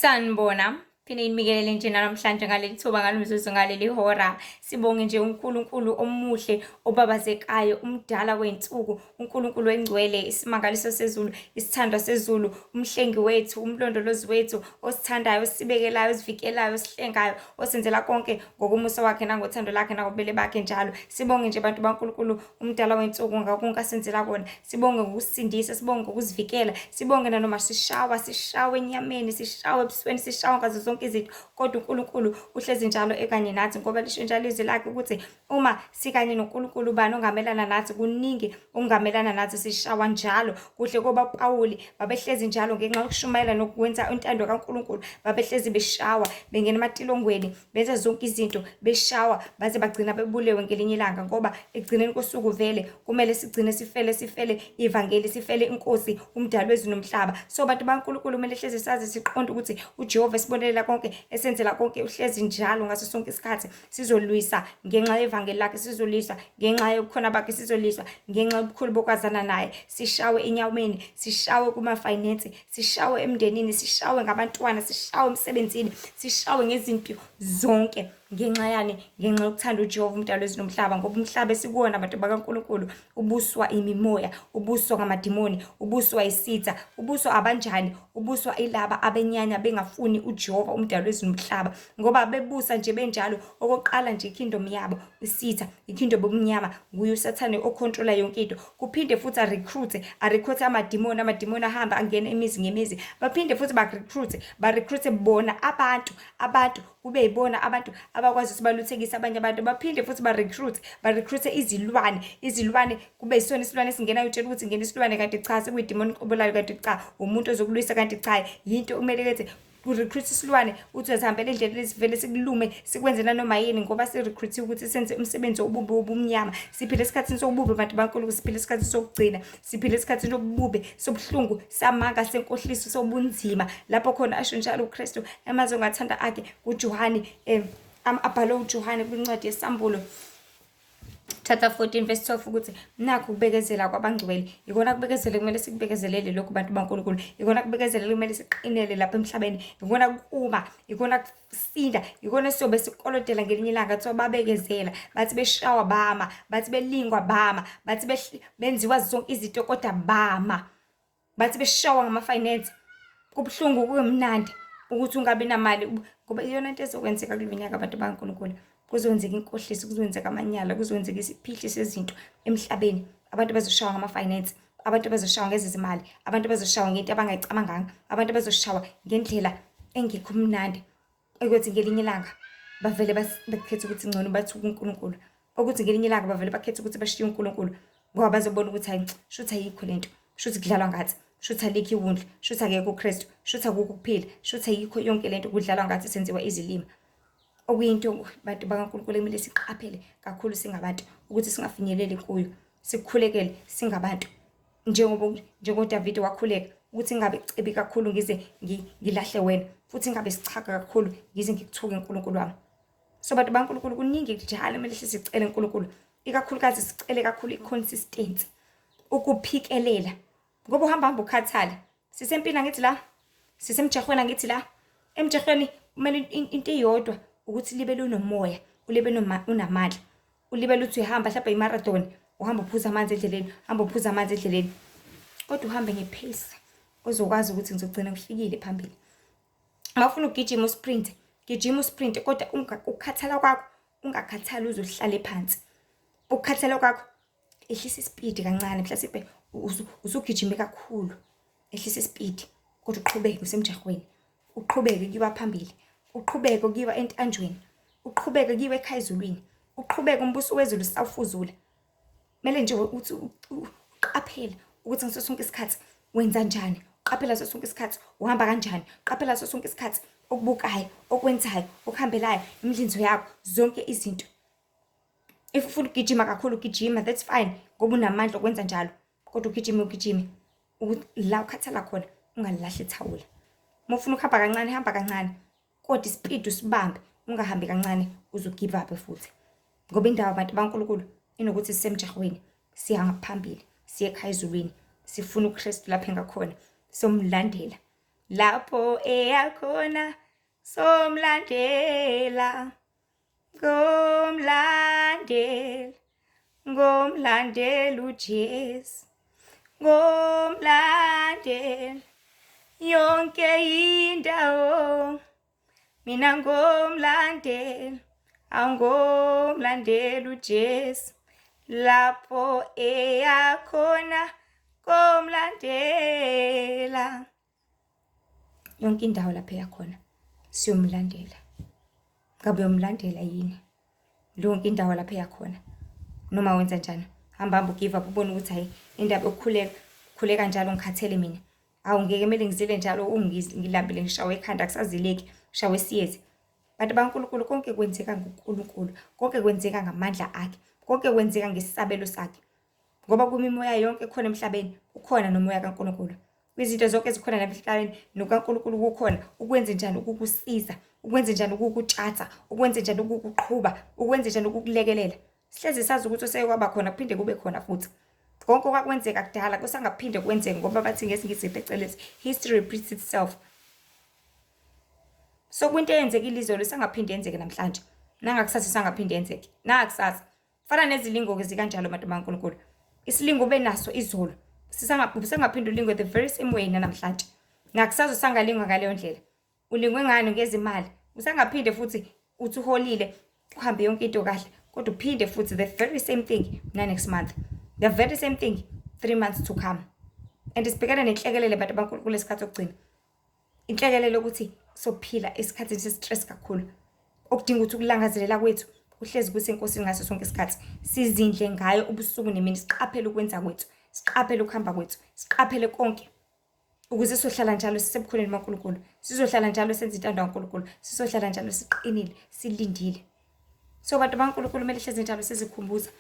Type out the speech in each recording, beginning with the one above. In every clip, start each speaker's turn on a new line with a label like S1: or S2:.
S1: Sanibona. Phinde nginibikelele nje namhlanje ngaleli thuba, ngalo mzuzu, ngaleli hora. Sibonge nje uNkulunkulu omuhle, obabazekayo, umdala wey'nsuku, uNkulunkulu engcwele, isimangaliso sezulu, isithandwa sezulu, umhlengi wethu, umlondolozi wethu, osithandayo, osibekelayo, osivikelayo, osihlengayo, osenzela konke ngokomusa wakhe nangothando lakhe nangobubele bakhe njalo. Sibonge nje bantu baNkulunkulu, umdala wey'nsuku ngako konke asenzela kona. Sibonge ngokusindisa, sibonge ngokusivikela, sibonge nanoma sishawa, sishawa enyameni, sishawa ebusweni, sishawa ngazo zonke izinto, kodwa uNkulunkulu uhlezi njalo ekanye nathi, ngoba lisho njalo izwi lakhe ukuthi uma sikanye noNkulunkulu ubani ongamelana nathi? Kuningi okungamelana nathi, sishawa njalo. Kuhle koba Pawuli babehlezi njalo ngenxa yokushumayela nokwenza intando kaNkulunkulu, babehlezi beshawa, bengena ematilongweni, benza zonke izinto, beshawa baze bagcina bebulewe ngelinye ilanga, ngoba ekugcineni kosuku vele kumele sigcine sifele, sifele ivangeli, sifele inkosi, umdali wezulu nomhlaba. So bantu baNkulunkulu, kumele hlezi sazi, siqonde ukuthi uJehova esibonelela konke, esenzela konke, uhlezi njalo ngaso sonke isikhathi. Sizolwisa ngenxa yevangeli lakhe, sizolwisa ngenxa yobukhona bakhe, sizolwisa ngenxa yobukhulu bokwazana naye. Sishawe enyameni, sishawe kuma-finance, sishawe emndenini, sishawe ngabantwana, sishawe emsebenzini, sishawe ngezinto zonke. Ngenxa yani? Ngenxa yokuthanda uJehova umdali wezulu nomhlaba, ngoba umhlaba esikuwona, abantu bakaNkulunkulu, ubuswa imimoya, ubuswa ngamadimoni, ubuswa isitha, ubuswa abanjani, ubuswa ilaba abenyanya bengafuni uJehova umdali wezulu nomhlaba, ngoba bebusa nje benjalo. Okokuqala nje, ikingdom yabo isitha, ikingdom obumnyama, nguye uSathane ocontrola yonke into. Kuphinde futhi a-recruit amadimoni, amadimoni ahamba angena imizi ngemizi. Baphinde futhi ba-recruit, ba-recruit bona abantu, abantu kube yibona abantu abakwazi ukuthi baluthekise abanye abantu. Baphinde futhi ba-recruit izilwane, izilwane kube yisona isilwane esingenayo, utshela ukuthi ngena isilwane, kanti cha, sekuyidimoni qobolayo, kanti cha, umuntu ozokulwisa, kanti cha, yinto kumele kethi ku-recruit isilwane, uthi uyazihambela endleleni, sivele sikulume, sikwenze nanoma yini, ngoba si-recruit ukuthi senze umsebenzi wobubi wobumnyama. Siphila esikhathini sobubi, bantu baNkulunkulu, siphila esikhathini sokugcina, siphila esikhathini sobubi, sobuhlungu, samanga, senkohliso, sobunzima, lapho khona asho njalo uKristu amazwi ongathanda akhe kuJohane, abhalwe uJohane kwincwadi yeSambulo chapter 14 verse 12, ukuthi nakho ukubekezela kwabangcwele. Ikona kubekezele kumele sikubekezelele lokhu, bantu baNkulunkulu. Ikona kubekezelele kumele siqinele lapha emhlabeni. Ikona kuma, ikona kusinda, ikona siyobe sikolodela ngelinye ilanga. Kuthiwa babekezela, bathi beshawa bama, bathi belingwa bama, bathi benziwa zonke izinto kodwa bama, bathi beshawa ngama-finance, kubuhlungu, kungemnandi ukuthi ungabi namali, ngoba iyona into ezokwenzeka kulo nyaka, abantu bakaNkulunkulu. Kuzokwenzeka inkohliso, kuzokwenzeka amanyala, kuzokwenzeka isiphihli sezinto emhlabeni. Abantu bazoshawa ngama-finance, abantu bazoshawa ngezezimali, abantu bazoshawa ngento abangayicabanganga, abantu bazoshawa ngendlela engekho mnandi, ukuthi ngelinye ilanga bavele bakhethe ukuthi ngcono bathuke uNkulunkulu, ukuthi ngelinye ilanga bavele bakhethe ukuthi bashiye uNkulunkulu, ngoba bazobona ukuthi hayi, shuthi ayikho lento, shuthi kudlalwa ngathi, shuthi alikho iwundlu, shuthi akekho uKristu, shuthi akukho ukuphila, shuthi ayikho yonke lento, kudlalwa ngathi, senziwa izilima. Okuyinto, bantu bakaNkulunkulu, kumele siqaphele kakhulu singabantu ukuthi singafinyeleli kuyo. Sikhulekele singabantu njengoba njengoDavide wakhuleka ukuthi ingabe cebi kakhulu ngize ngilahle wena, futhi ingabe sichaka kakhulu ngize ngikuthuke, uNkulunkulu wami. So bantu baNkulunkulu, kuningi njalo kumele sicele uNkulunkulu, ikakhulukazi sicele kakhulu i-consistency, ukuphikelela, ngoba uhamba hamba ukhathale. Sisempini angithi la, sisemjahweni angithi la. Emjahweni kumele into eyodwa ukuthi libe lunomoya, ulibe unamandla, ulibele uthi uyahamba mhlawumbe i-marathon, uhamba uphuza amanzi endleleni, uhamba uphuza amanzi endleleni, kodwa uhambe ngepace ozokwazi ukuthi ngizogcina ngifikile phambili. Uma ufuna ukugijima usprint, gijima usprint, kodwa ukukhathala kwakho ungakhathali uze uhlale phansi. Ukukhathala kwakho, ehlisa ispeed kancane, mhlasimpe usugijime kakhulu, ehlisa ispeed, kodwa uqhubeke usemjahweni, uqhubeke kuyiwa phambili, uqhubeke kuyiwa entanjweni, uqhubeke kuyiwa ekhaya ezulwini, uqhubeke, umbuso wezulu sawufuzula. Kumele nje uthi uqaphele ukuthi ngaso sonke isikhathi wenza njani, uqaphela ngaso sonke isikhathi uhamba kanjani, uqaphela ngaso sonke isikhathi okubukayo, okwenzayo, okuhambelayo, imidlinzo yakho, zonke izinto. If ufuna ukugijima kakhulu, gijima, that's fine, ngoba unamandla okwenza njalo, kodwa ugijime, ugijime ukuthi la ukhathala khona ungalilahli ithawula. Uma ufuna ukuhamba kancane, hamba kancane, kodwa ispeed usibambe, ungahambi kancane uze ugive up futhi, ngoba indawo, abantu baNkulunkulu, inokuthi sisemjahweni, siya ngaphambili, siye ekhaya ezulwini, sifuna uKristu lapho engakhona, somlandela. Lapho eya khona somlandela, ngomlandela, ngomlandela uJesu, ngomlandela yonke indawo. Mina ngomlandela, awungomlandela uJesu, lapho eya khona komlandela. Yonke indawo lapho eya khona siyomlandela. Ngabe uyomlandela yini? Yonke indawo lapho eya khona. Noma wenza njani? Hamba hamba ugive up ubone ukuthi hhayi indaba yokukhuleka, khuleka njalo ngikhathele mina. Awu ngeke kumele ngizile njalo ngilambile ngishawe ekhanda akusazileki, ngishawe isiyezi. Bantu baNkulunkulu konke kwenzeka ngoNkulunkulu, konke kwenzeka ngamandla akhe, konke kwenzeka ngesabelo sakhe. Ngoba kwimimoya yonke ekhona emhlabeni ukhona nomoya kaNkulunkulu. Kwizinto zonke ezikhona lapha emhlabeni nokaNkulunkulu kukhona. Ukwenze njani ukukusiza, ukwenze njani ukukutshatha, ukwenze njani ukukuqhuba, ukwenze njani ukukulekelela. Sihlezi sazi ukuthi oseke kwaba khona kuphinde kube khona futhi. Konke okwakwenzeka kudala kusangaphinde kwenzeke ngoba bathi ngesiNgisi phecelezi history repeats itself. So kwinto eyenzekile izolo isangaphinde yenzeke namhlanje. Nangakusasa isangaphinde yenzeke. Nangakusasa. Fana nezilingo-ke zikanjalo bantu baNkulunkulu. Isilingo ube naso izolo sisangaphinde ulingwe the very same way nanamhlanje. Ngakusasa usangalingwa ngaleyo ndlela. Ulingwe ngani ngezimali? Usangaphinde futhi uthi uholile uhambe yonke into kahle kodwa uphinde futhi the very same thing na next month. The very same thing 3 months to come. And sibhekene nenhlekelele bantu baNkulunkulu esikhathi sokugcina. Inhlekelele ukuthi sophila esikhathini se-stress kakhulu. Okudinga ukuthi ukulangazelela kwethu kuhlezi kuseNkosini ngaso sonke isikhathi. Sizindle ngayo ubusuku nemini, siqaphele ukwenza kwethu, siqaphele ukuhamba kwethu, siqaphele konke. Ukuze sizohlala njalo sisebukhoneni bukaNkulunkulu, sizohlala njalo senza intando kaNkulunkulu, sizohlala njalo siqinile, silindile. So bantu baNkulunkulu kumele hlezi njalo sizikhumbuza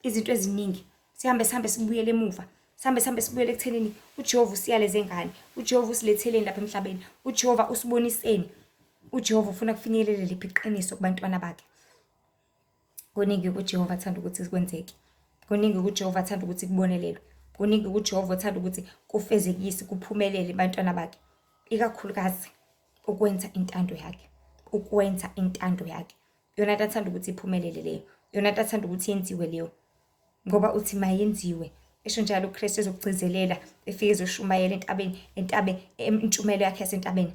S1: izinto eziningi. Sihambe sihambe sibuyele emuva. Sihambe sihambe sibuyele ekuthenini uJehova usiyaleze ngani, uJehova usiletheleni lapha emhlabeni, uJehova usiboniseni, uJehova ufuna kufinyelele liphi iqiniso kubantwana bakhe. Kuningi kuJehova athanda ukuthi kwenzeke. Kuningi kuJehova athanda ukuthi kubonelelwe. Kuningi kuJehova othanda ukuthi kufezekise, kuphumelele ebantwana bakhe. Ikakhulukazi ukwenza intando yakhe. Ukwenza intando yakhe. Yona nto athanda ukuthi iphumelele leyo. Yona nto athanda ukuthi yenziwe leyo. Ngoba uthi mayenziwe. Esho njalo uKristu ezokugcizelela efike ezoshumayela entabeni, entabe intshumayelo yakhe yasentabeni.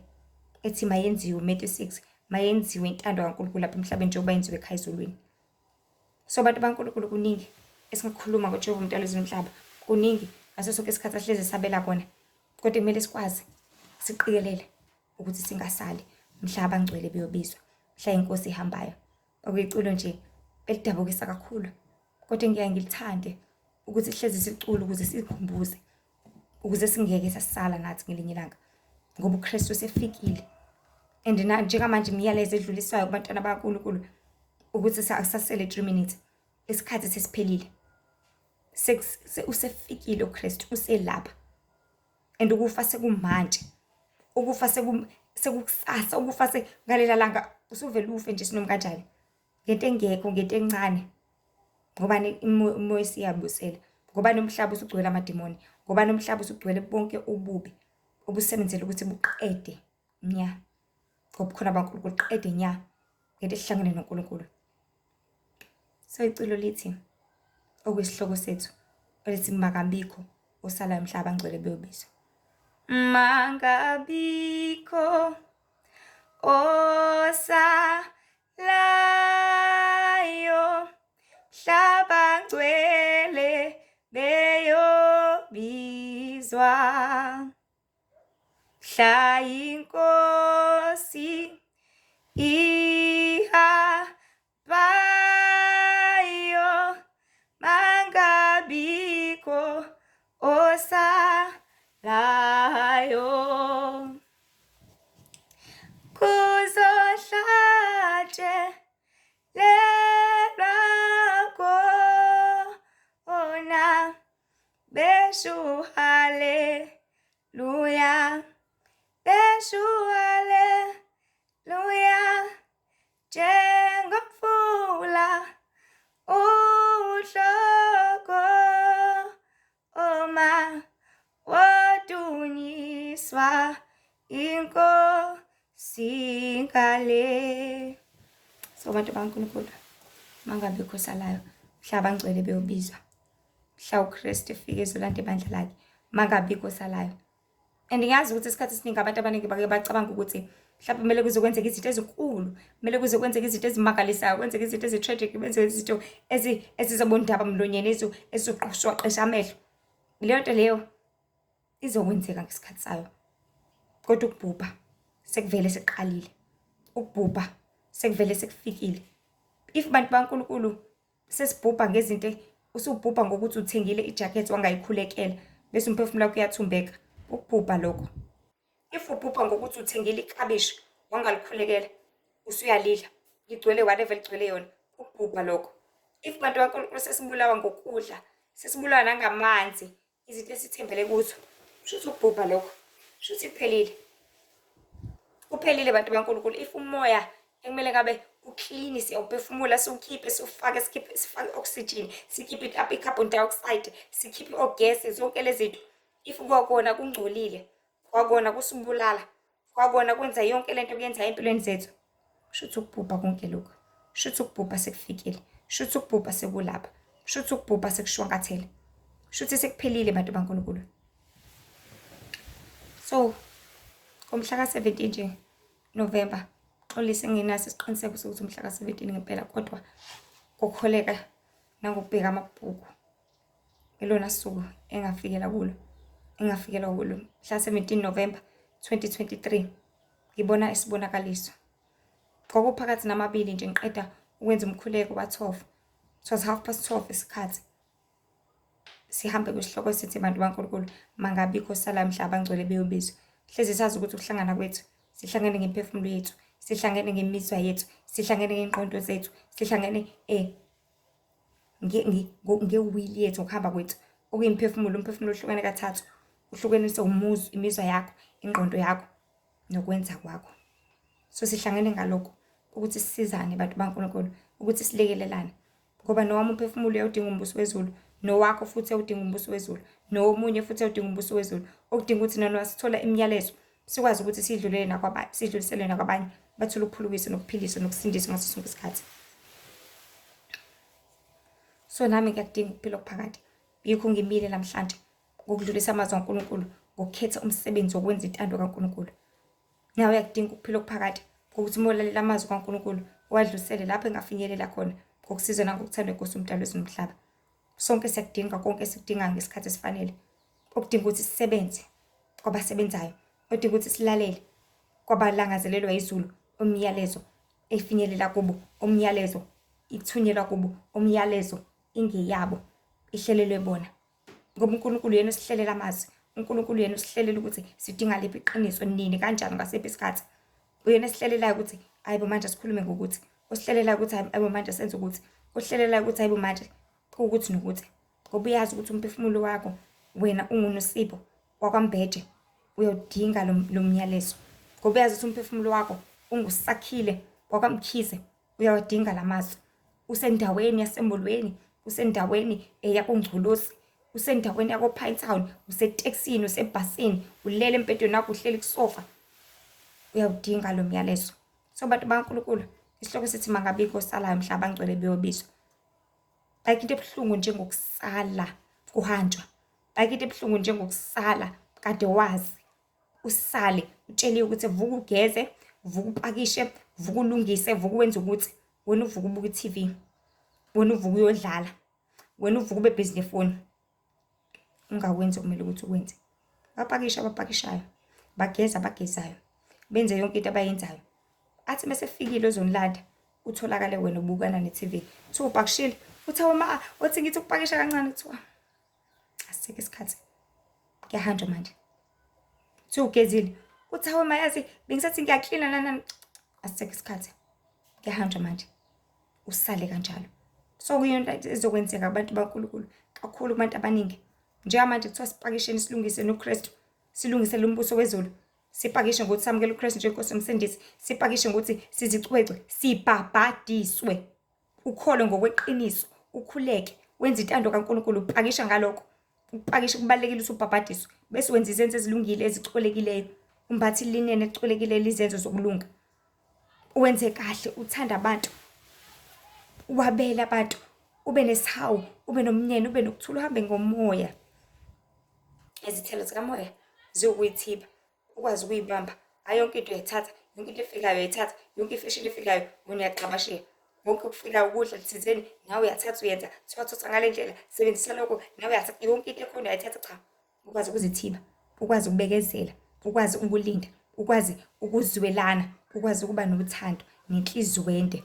S1: Ethi mayenziwe Matthew 6, mayenziwe intando kaNkulunkulu lapha emhlabeni njengoba yenziwe ekhaya ezulwini. So bantu baNkulunkulu kuningi esingakhuluma ngoJehova umdali wezulu nomhlaba. Kuningi ngaso sonke isikhathi ahlezi esabela kona. Kodwa kumele sikwazi siqikelele ukuthi singasali mhla abangcwele beyobizwa, mhla inkosi ihambayo. Okuyiculo nje elidabukisa kakhulu kodwa engiyaye ngilithande ukuthi sihlezi sicula ukuze sizikhumbuze ukuze singeke sasala nathi ngelinye ilanga ngoba uKristu usefikile. And na njengamanje imiyalezo edluliswayo kubantwana bakaNkulunkulu ukuthi akusasele 3 minutes, isikhathi sesiphelile. Usefikile uKristu, uselapha. And ukufa sekumanje, ukufa sekukusasa, ukufa ngalela langa usuvele ufe nje sinoma kanjani. Ngento engekho, ngento encane. Ngobani imoya isiyabusela, ngobani umhlaba usugcwele amadimoni, ngobani umhlaba usugcwele bonke ububi obusebenzela ukuthi buqede nya ngobukhona baNkulunkulu, qede nya ngento esihlangene noNkulunkulu. So iculo lithi okuyisihloko sethu elithi makabikho osalayo mhla abangcwele beyobizwa. Mangabikho osalayo mhla abangcwele beyobizwa. Mhla inkosi ihambayo mangabikho osalayo. Kuzohlatshelelwa khona besho haleluya, besho haleluya, Jesu. Singale. So bantu bakaNkulunkulu, mangabikho osalayo, mhla abangcwele beyobizwa, mhla uKristu efika ezolanda ibandla lakhe, mangabikho osalayo. And ngiyazi ukuthi isikhathi esiningi abantu abaningi bake bacabanga ukuthi mhlawumbe kumele kuze kwenzeke izinto ezinkulu, kumele kuze kwenzeke izinto ezimangalisayo, kwenzeke izinto ezi-tragic, kwenzeke izinto ezizobondaba mlonyeni, ezizoqoshwaqesha amehlo. Leyo nto leyo izokwenzeka ngesikhathi sayo. Kodwa ukubhubha sekuvele sekuqalile. Ukubhubha sekuvele sekufikile. If bantu baNkulunkulu sesibhubha ngezinto, usubhubha ngokuthi uthengile ijakhethi wangayikhulekela bese umphefumulo wakho uyathumbeka, ukubhubha lokho. If ubhubha ngokuthi uthengile iklabishi wangalikhulekela usuyalidla ligcwele whatever ligcwele yona, ukubhubha lokho. If bantu baNkulunkulu sesibulawa ngokudla, sesibulawa nangamanzi, izinto esithembele kuzo, kusho ukuthi ukubhubha lokho, kusho ukuthi kuphelile. Kuphelile bantu baNkulunkulu. If umoya ekumele ngabe uklini, siyawuphefumula, siwukhiphe, siwufake, sikhiphe, sifake i-oxygen, sikhiphe i-carbon dioxide, sikhiphe ogesi, zonke lezi zinto. If kwakona kungcolile, kwakona kusibulala, kwakona kwenza yonke lento kuyenzayo empilweni zethu, kusho ukuthi ukubhubha konke lokhu, kusho ukuthi ukubhubha sekufikile, kusho ukuthi ukubhubha sekulapha, kusho ukuthi ukubhubha sekushwankathele, kusho ukuthi sekuphelile bantu baNkulunkulu. So ngomhla ka-17 nje November, xolise nginaso isiqiniseko sokuthi umhla ka-17 ngempela, kodwa ngokukholeka nangokubheka amabhuku ilona suku engafikela kulo, engafikela kulo mhla 17 November 2023, ngibona isibonakaliso. Kwakuphakathi namabili nje ngiqeda ukwenza umkhuleko wa-12, it was 12:30 isikhathi. Sihambe kwisihloko esithi bantu baNkulunkulu mangabikho sala mhla abangcwele beyobizwa. Hlezi sazi ukuthi ukuhlangana kwethu sihlangene ngemphefumulo yethu, sihlangene ngemizwa yethu, sihlangene ngey'ngqondo zethu, sihlangene ngewili yethu, ngokuhamba kwethu okuyimphefumulo. Umphefumulo uhlukene kathathu, uhlukaniswe umuzwa, imizwa yakho, ingqondo yakho nokwenza kwakho. So sihlangene ngalokho ukuthi sisizane bantu baNkulunkulu, ukuthi silekelelane, ngoba nowami umphefumulo uyawudinga umbuso wezulu, nowakho futhi uyawudinga umbuso wezulu, nowomunye futhi uyawudinga umbuso wezulu. Okudinga ukuthi nanoma sithola imiyalezo sikwazi ukuthi sidlulele nakwabanye, sidlulisele nakwabanye, bathole ukuphulukiswa nokuphiliswa nokusindiswa ngaso sonke isikhathi. So nami ngiyakudinga ukuphila okuphakade, yikho ngimile namhlanje ngokudlulisa amazwi kaNkulunkulu, ngokukhetha umsebenzi wokwenza intando kaNkulunkulu. Nawe uyakudinga ukuphila okuphakade ngokuthi uma ulalela amazwi kaNkulunkulu uwadlulisele lapho engafinyelela khona ngokusizwa nangokuthandwa inkosi umdali wezulu nomhlaba. Sonke siyakudinga konke esikudingayo ngesikhathi esifanele. Okudinga ukuthi sisebenze kwabasebenzayo, odinga ukuthi silalele kwabalangazelelwa izulu, umyalezo efinyelela kubo, umyalezo ithunyelwa kubo, umyalezo ingeyabo, ihlelelwe bona. Ngoba uNkulunkulu yena usihlelela amazwi, uNkulunkulu yena usihlelela ukuthi sidinga liphi iqiniso, nini, kanjani, ngasiphi isikhathi. Uyena esihlelelayo ukuthi hayibo manje sikhulume ngokuthi, usihlelelayo ukuthi hayibo manje senze ukuthi, usihlelelayo ukuthi hayibo manje kuwukuthi nokuthi. Ngoba uyazi ukuthi umphefumulo wakho wena unguNosipho wakwaMbeje, uyawudinga lo myalezo. Ngoba uyazi ukuthi umphefumulo wakho unguSakhile wakwaMkhize, uyawadinga la mazwi. Usendaweni yaseMolweni, usendaweni eyakoNgcolosi, usendaweni yakoPinetown, usetekisini, usebhasini, ulele embhedeni wakho, uhleli kusofa, uyawudinga lo myalezo. So bantu bakaNkulunkulu, isihloko sithi mangabikho osalayo mhla abangcwele beyobizwa. Ayikho into ebuhlungu njengokusala kuhanjwa, ayikho into ebuhlungu njengokusala kade wazi, usale utsheliwe ukuthi vuka ugeze, vuka upakishe, vuka ulungise, vuka wenze ukuthi, wena uvuka ubuka i-TV, wena uvuka uyodlala, wena uvuka ube busy nefoni, ungakwenzi okumele ukuthi ukwenze. Bapakisha abapakishayo, bageza abagezayo, benze yonke into abayenzayo. Athi mese efikile ozonilanda, utholakale wena ubukana ne-TV. Kuthiwa upakishile, uthi awu ma, uthi ngithi ukupakisha kancane, kuthiwa asisekho isikhathi, kuyahanjwa manje. Kuthiwa ugezile, uthi awu ma, yazi bengisathi ngiyaklina nana, asisekho isikhathi, kuyahanjwa manje. Usale kanjalo. So kuyinto ezokwenzeka kubantu baNkulunkulu, kakhulu kubantu abaningi. Njengamanje kuthiwa sipakisheni silungise noKristu, silungisele umbuso wezulu. Sipakishe ngokuthi samukele uKristu njengenkosi nomsindisi, sipakishe ngokuthi sizicwecwe, sibhabhadiswe. Ukholwe ngokweqiniso, ukhuleke, wenze intando kaNkulunkulu, upakisha ngalokho. Ukupakisha kubalulekile ukuthi ubhabhadiswe, bese wenza izenzo ezilungile ezicolekileyo. Umbathe ilineni ecolekile lizenzo zokulunga. Wenze kahle, uthanda abantu. Wabele abantu, ube nesihawu, ube nomnyene, ube nokuthula, uhambe ngomoya. Izithelo zikamoya ziwukuyithiba, ukwazi ukuyibamba. Hhayi yonke into uyayithatha, yonke into efikayo uyayithatha, yonke ifeshini efikayo wena uyagxabashiya. Konke okufikayo ukudla thizeni nawe uyathatha uyenza, kuthiwa thotha ngale ndlela, sebenzisa lokho, nawe uyathatha yonke into ekhona uyayithatha. Cha, ukwazi ukuzithiba, ukwazi ukubekezela, ukwazi ukulinda, ukwazi ukuzwelana, ukwazi ukuba nothando nenhliziyo ende.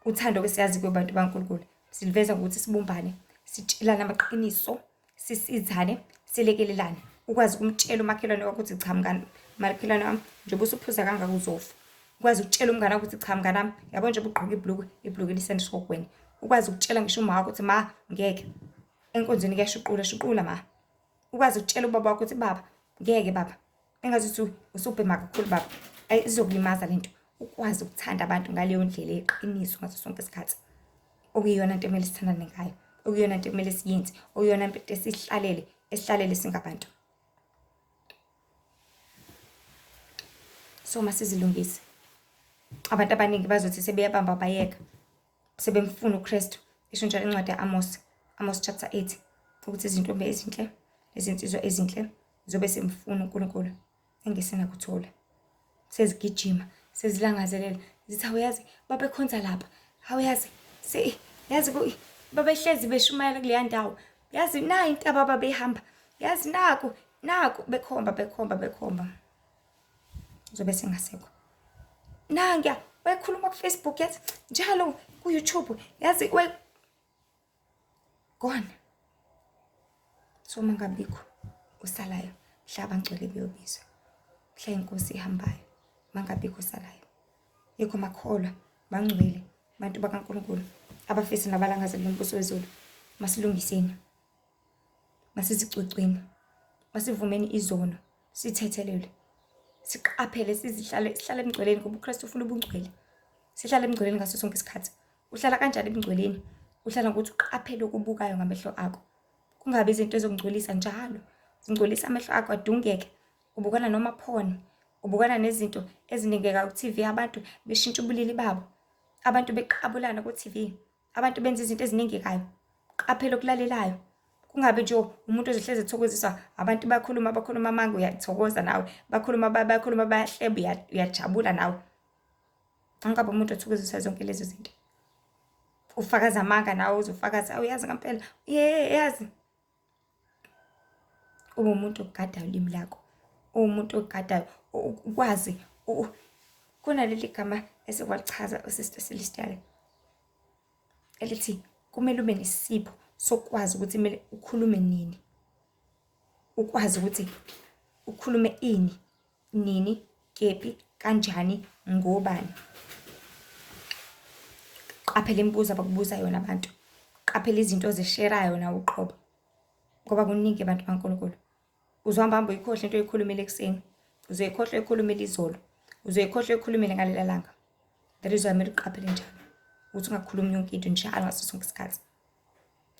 S1: Uthando-ke siyazi kubantu baNkulunkulu siliveza ngokuthi sibumbane, sitshelane amaqiniso, sisizane, silekelelane. Ukwazi ukumtshela umakhelwane wakho ukuthi cha mngani, makhelwane wami, njengoba usuphuza kangaka uzofa. Ukwazi ukutshela umngane wakho ukuthi cha mngani wami, yabo njengoba ugqoka ibhulukwe, ibhulukwe lisendishogweni. Ukwazi ukutshela ngisho uma wakho ukuthi ma ngeke, enkonzweni kuyashuqula, shuqula ma. Ukwazi ukutshela ubaba wakho ukuthi baba, ngeke baba, engazuthi usubhema kakhulu baba, ayi izokulimaza lento. Ukwazi ukuthanda abantu ngaleyo ndlela yeqiniso ngaso sonke isikhathi. Okuyiyona nto ekumele sithandane ngayo, okuyiyona nto ekumele siyenze, okuyiyona nto esihlalele, esihlalele singabantu. So masizilungise. Abantu abaningi bazothi sebeyabamba bayeka, sebemfuna uKristu. Isho njalo incwadi ya-Amos, Amos chapter 8, ukuthi izintombi ezinhle nezinsizwa ezinhle zobe semfuna uNkulunkulu engesenakuthola. Sezigijima, sezilangazelela, zithi awuyazi babekhonza lapha, awuyazi yazi babehlezi beshumayela kuleya ndawo, yazi nayi intaba ababehamba, yazi naku naku, bekhomba bekhomba bekhomba, zobe sengasekho. Nangiya wayekhuluma ku-Facebook, yazi njalo ku-YouTube, yazi we gone. So mangabikho osalayo, mhla abangcwele beyobizwa, mhla inkosi ihambayo, mangabikho osalayo. Yikho makholwa, bangcwele, bantu bakaNkulunkulu, abafisa nabalangazelela umbuso wezulu, masilungiseni, masizicwecweni, masivumeni izono, sithethelelwe, siqaphele, sizihlale, sihlale ebungcweleni, ngoba uKristu ufuna ubungcwele. Sihlale ebungcweleni ngaso sonke isikhathi. Uhlala kanjani ebungcweleni? Uhlala ngokuthi uqaphele okubukayo ngamehlo akho. Kungabi izinto ezokungcolisa njalo. Zingcolisa amehlo akho adungeke. Ubukana noma porn, ubukana nezinto eziningeka ku-TV, abantu beshintsha ubulili babo, abantu beqabulana ku-TV, abantu benza izinto eziningekayo. Qaphela okulalelayo. Kungabi nje umuntu ozohlezi ethokoziswa abantu bakhuluma bakhuluma amanga uyathokoza nawe, bakhuluma bakhuluma bayahleba uyajabula nawe. Angabe umuntu othokoziswa zonke lezo zinto. Ufakaza amanga nawe uzofakaza, awuyazi ngempela. Yeah, yazi. Ube umuntu ogadayo ulimi lakho. Uwumuntu ogadayo ukwazi kunaleli gama esekwalichaza uSister Celestial elithi kumele ube nesipho sokwazi ukuthi kumele ukhulume nini, ukwazi ukuthi ukhulume ini, nini, kephi, kanjani, ngobani. Qaphela imibuzo abakubuza yona abantu, qaphela izinto ozisherayo nawe uqobo, ngoba kuningi abantu baNkulunkulu. Uzohamba hamba uyikhohlwe into oyikhulumile ekuseni, uzoyikhohlwa oyikhulumile izolo, uzoyikhohlwa oyikhulumile ngalela langa. That is why kumele uqaphele njalo ukuthi ungakhulumi yonke into njalo ngaso sonke isikhathi,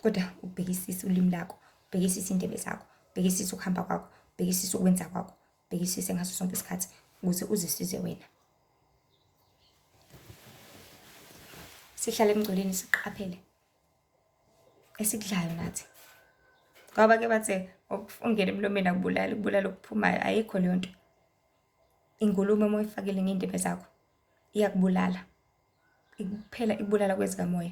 S1: kodwa ubhekisise ulimi lakho, ubhekisise iy'ndebe zakho, ubhekisise ukuhamba kwakho, ubhekisise ukwenza kwakho, ubhekisise ngaso sonke isikhathi ukuze uzisize wena. Sihlale emngcweleni siqaphele esikudlayo nathi, ngoba ke bathe okungena emlomeni akubulali, kubulala okuphumayo. Ayikho leyo nto. Ingulube uma uyifakile ngey'ndebe zakho iyakubulala, kuphela ikubulala kwezikamoya.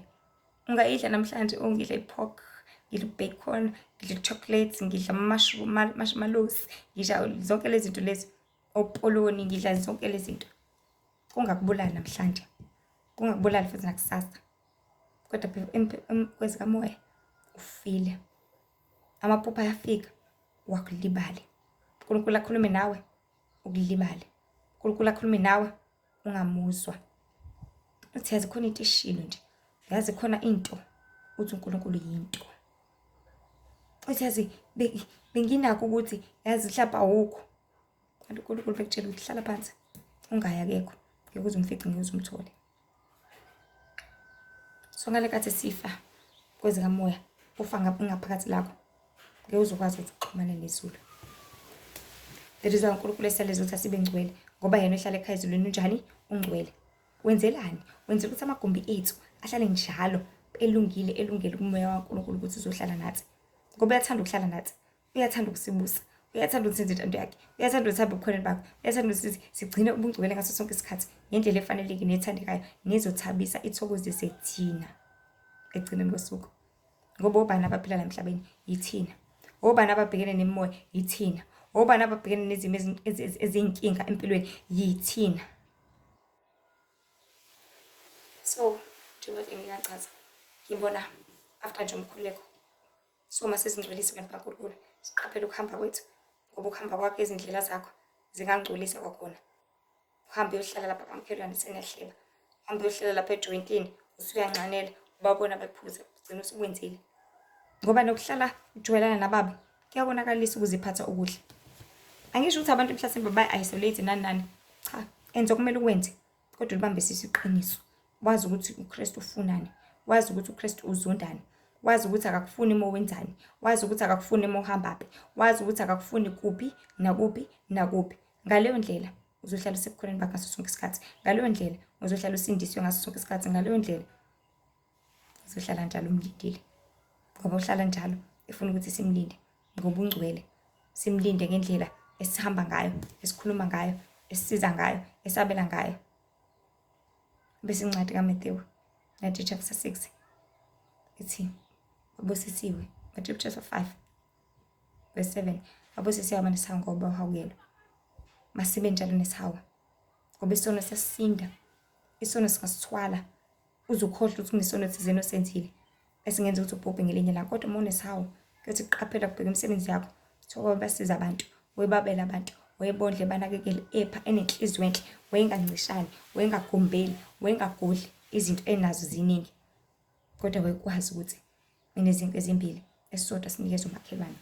S1: Ungayidla namhlanje, oh ngidla i-pork, ngidla u-bacon, ngidla i-chocolate, ngidla ama-marshmallows, ngidla zonke lezi zinto lezi, opoloni, ngidla zonke lezi zinto. Kungakubulali namhlanje, kungakubulali futhi nakusasa, kodwa kwezikamoya ufile. Amaphupho ayafika wakulibale. uNkulunkulu akhulume nawe ukulibale. uNkulunkulu akhulume nawe ungamuzwa. Uthi yazi khona into eshilo nje, yazi khona into, uthi uNkulunkulu yinto. Uthi yazi benginakho ukuthi yazi mhlawumbe awukho, kanti uNkulunkulu bekutshela ukuthi hlala phansi ungayi, akekho, ngeke uze umfice, ngeke uze umthole. So ngale nkathi sifa kwezikamoya, ufa ngaphakathi lakho, ngeke uze ukwazi ukuthi uxhumane nezulu. That is why uNkulunkulu esiyaleza ukuthi asibe ngcwele, ngoba yena ohlala ekhaya ezulwini unjani? Ungcwele. Wenzelani? Wenzela ukuthi amagumbi ethu ahlale njalo elungile, elungele kumoya kaNkulunkulu ukuthi uzohlala nathi. Ngoba uyathanda ukuhlala nathi, uyathanda ukusibusa, uyathanda ukuthi senze intando yakhe, uyathanda ukuthi sihambe ebukhoneni bakhe, uyathanda ukuthi sigcine ubungcwele ngaso sonke isikhathi ngendlela efanelekile nethandekayo nezothabisa ithokozise thina ekugcineni kosuku. Ngoba obani abaphila la emhlabeni? Yithina. Obani ababhekene nemimoya? Yithina. Obani ababhekene nezimo eziyinkinga empilweni? Yithina. So, njengoba ngingachaza, ngibona after nje umkhuleko. So uma sezingcwelisa bantu baNkulunkulu, siqaphele ukuhamba kwethu, ngoba ukuhamba kwakho izindlela zakho zingangcolisa kwakhona. Uhambe uyohlala lapha kwamakhelwane seniyahleba, uhambe uyohlala lapha ejoyintini usuyanxanela, ubabona bephuza, ugcine usukwenzile. Ngoba nokuhlala ujwayelana nababi kuyakonakalisa ukuziphatha okuhle. Angisho ukuthi abantu mhlasimbe bayi-isolate nani nani, cha, enza okumele ukwenze, kodwa ulibambisise iqiniso. Wazi ukuthi uKristu ufunani, wazi ukuthi uKristu uzondani, wazi ukuthi akakufuni uma wenzani, wazi ukuthi akakufuni uma uhambaphi, wazi ukuthi akakufuni kuphi nakuphi nakuphi. Ngaleyo ndlela uzohlala usebukhoneni bakhe ngaso sonke isikhathi. Ngaleyo ndlela uzohlala usindisiwe ngaso sonke isikhathi. Ngaleyo ndlela uzohlala njalo umlindile, ngoba uhlala njalo efuna ukuthi simlinde ngobungcwele, simlinde ngendlela esihamba ngayo, esikhuluma ngayo, esisiza ngayo, esabela ngayo. Bese incwadi kaMathewu, Matthew chapter 6, ithi babusisiwe. Matthew chapter 5 verse 7, babusisiwe abanesihawu ngoba bahawukelwa. Masibe njalo nesihawu, ngoba isono siyasisinda, isono singasithwala uze ukhohlwe ukuthi kunesono thizeni osenzile esingenza ukuthi ubhubhe ngelinye ilanga. Kodwa uma unesihawu, kuyothi kuqaphela kubheka imisebenzi yakho, kuthiwa basiza abantu, webabela abantu, webondle, banakekele, epha, enenhliziyo enhle, wayengancishani, wayengagombeli, wayengagodli izinto enazo ziningi, kodwa wayekwazi ukuthi nginezinto ezimbili, esisodwa sinikeze umakhelwane.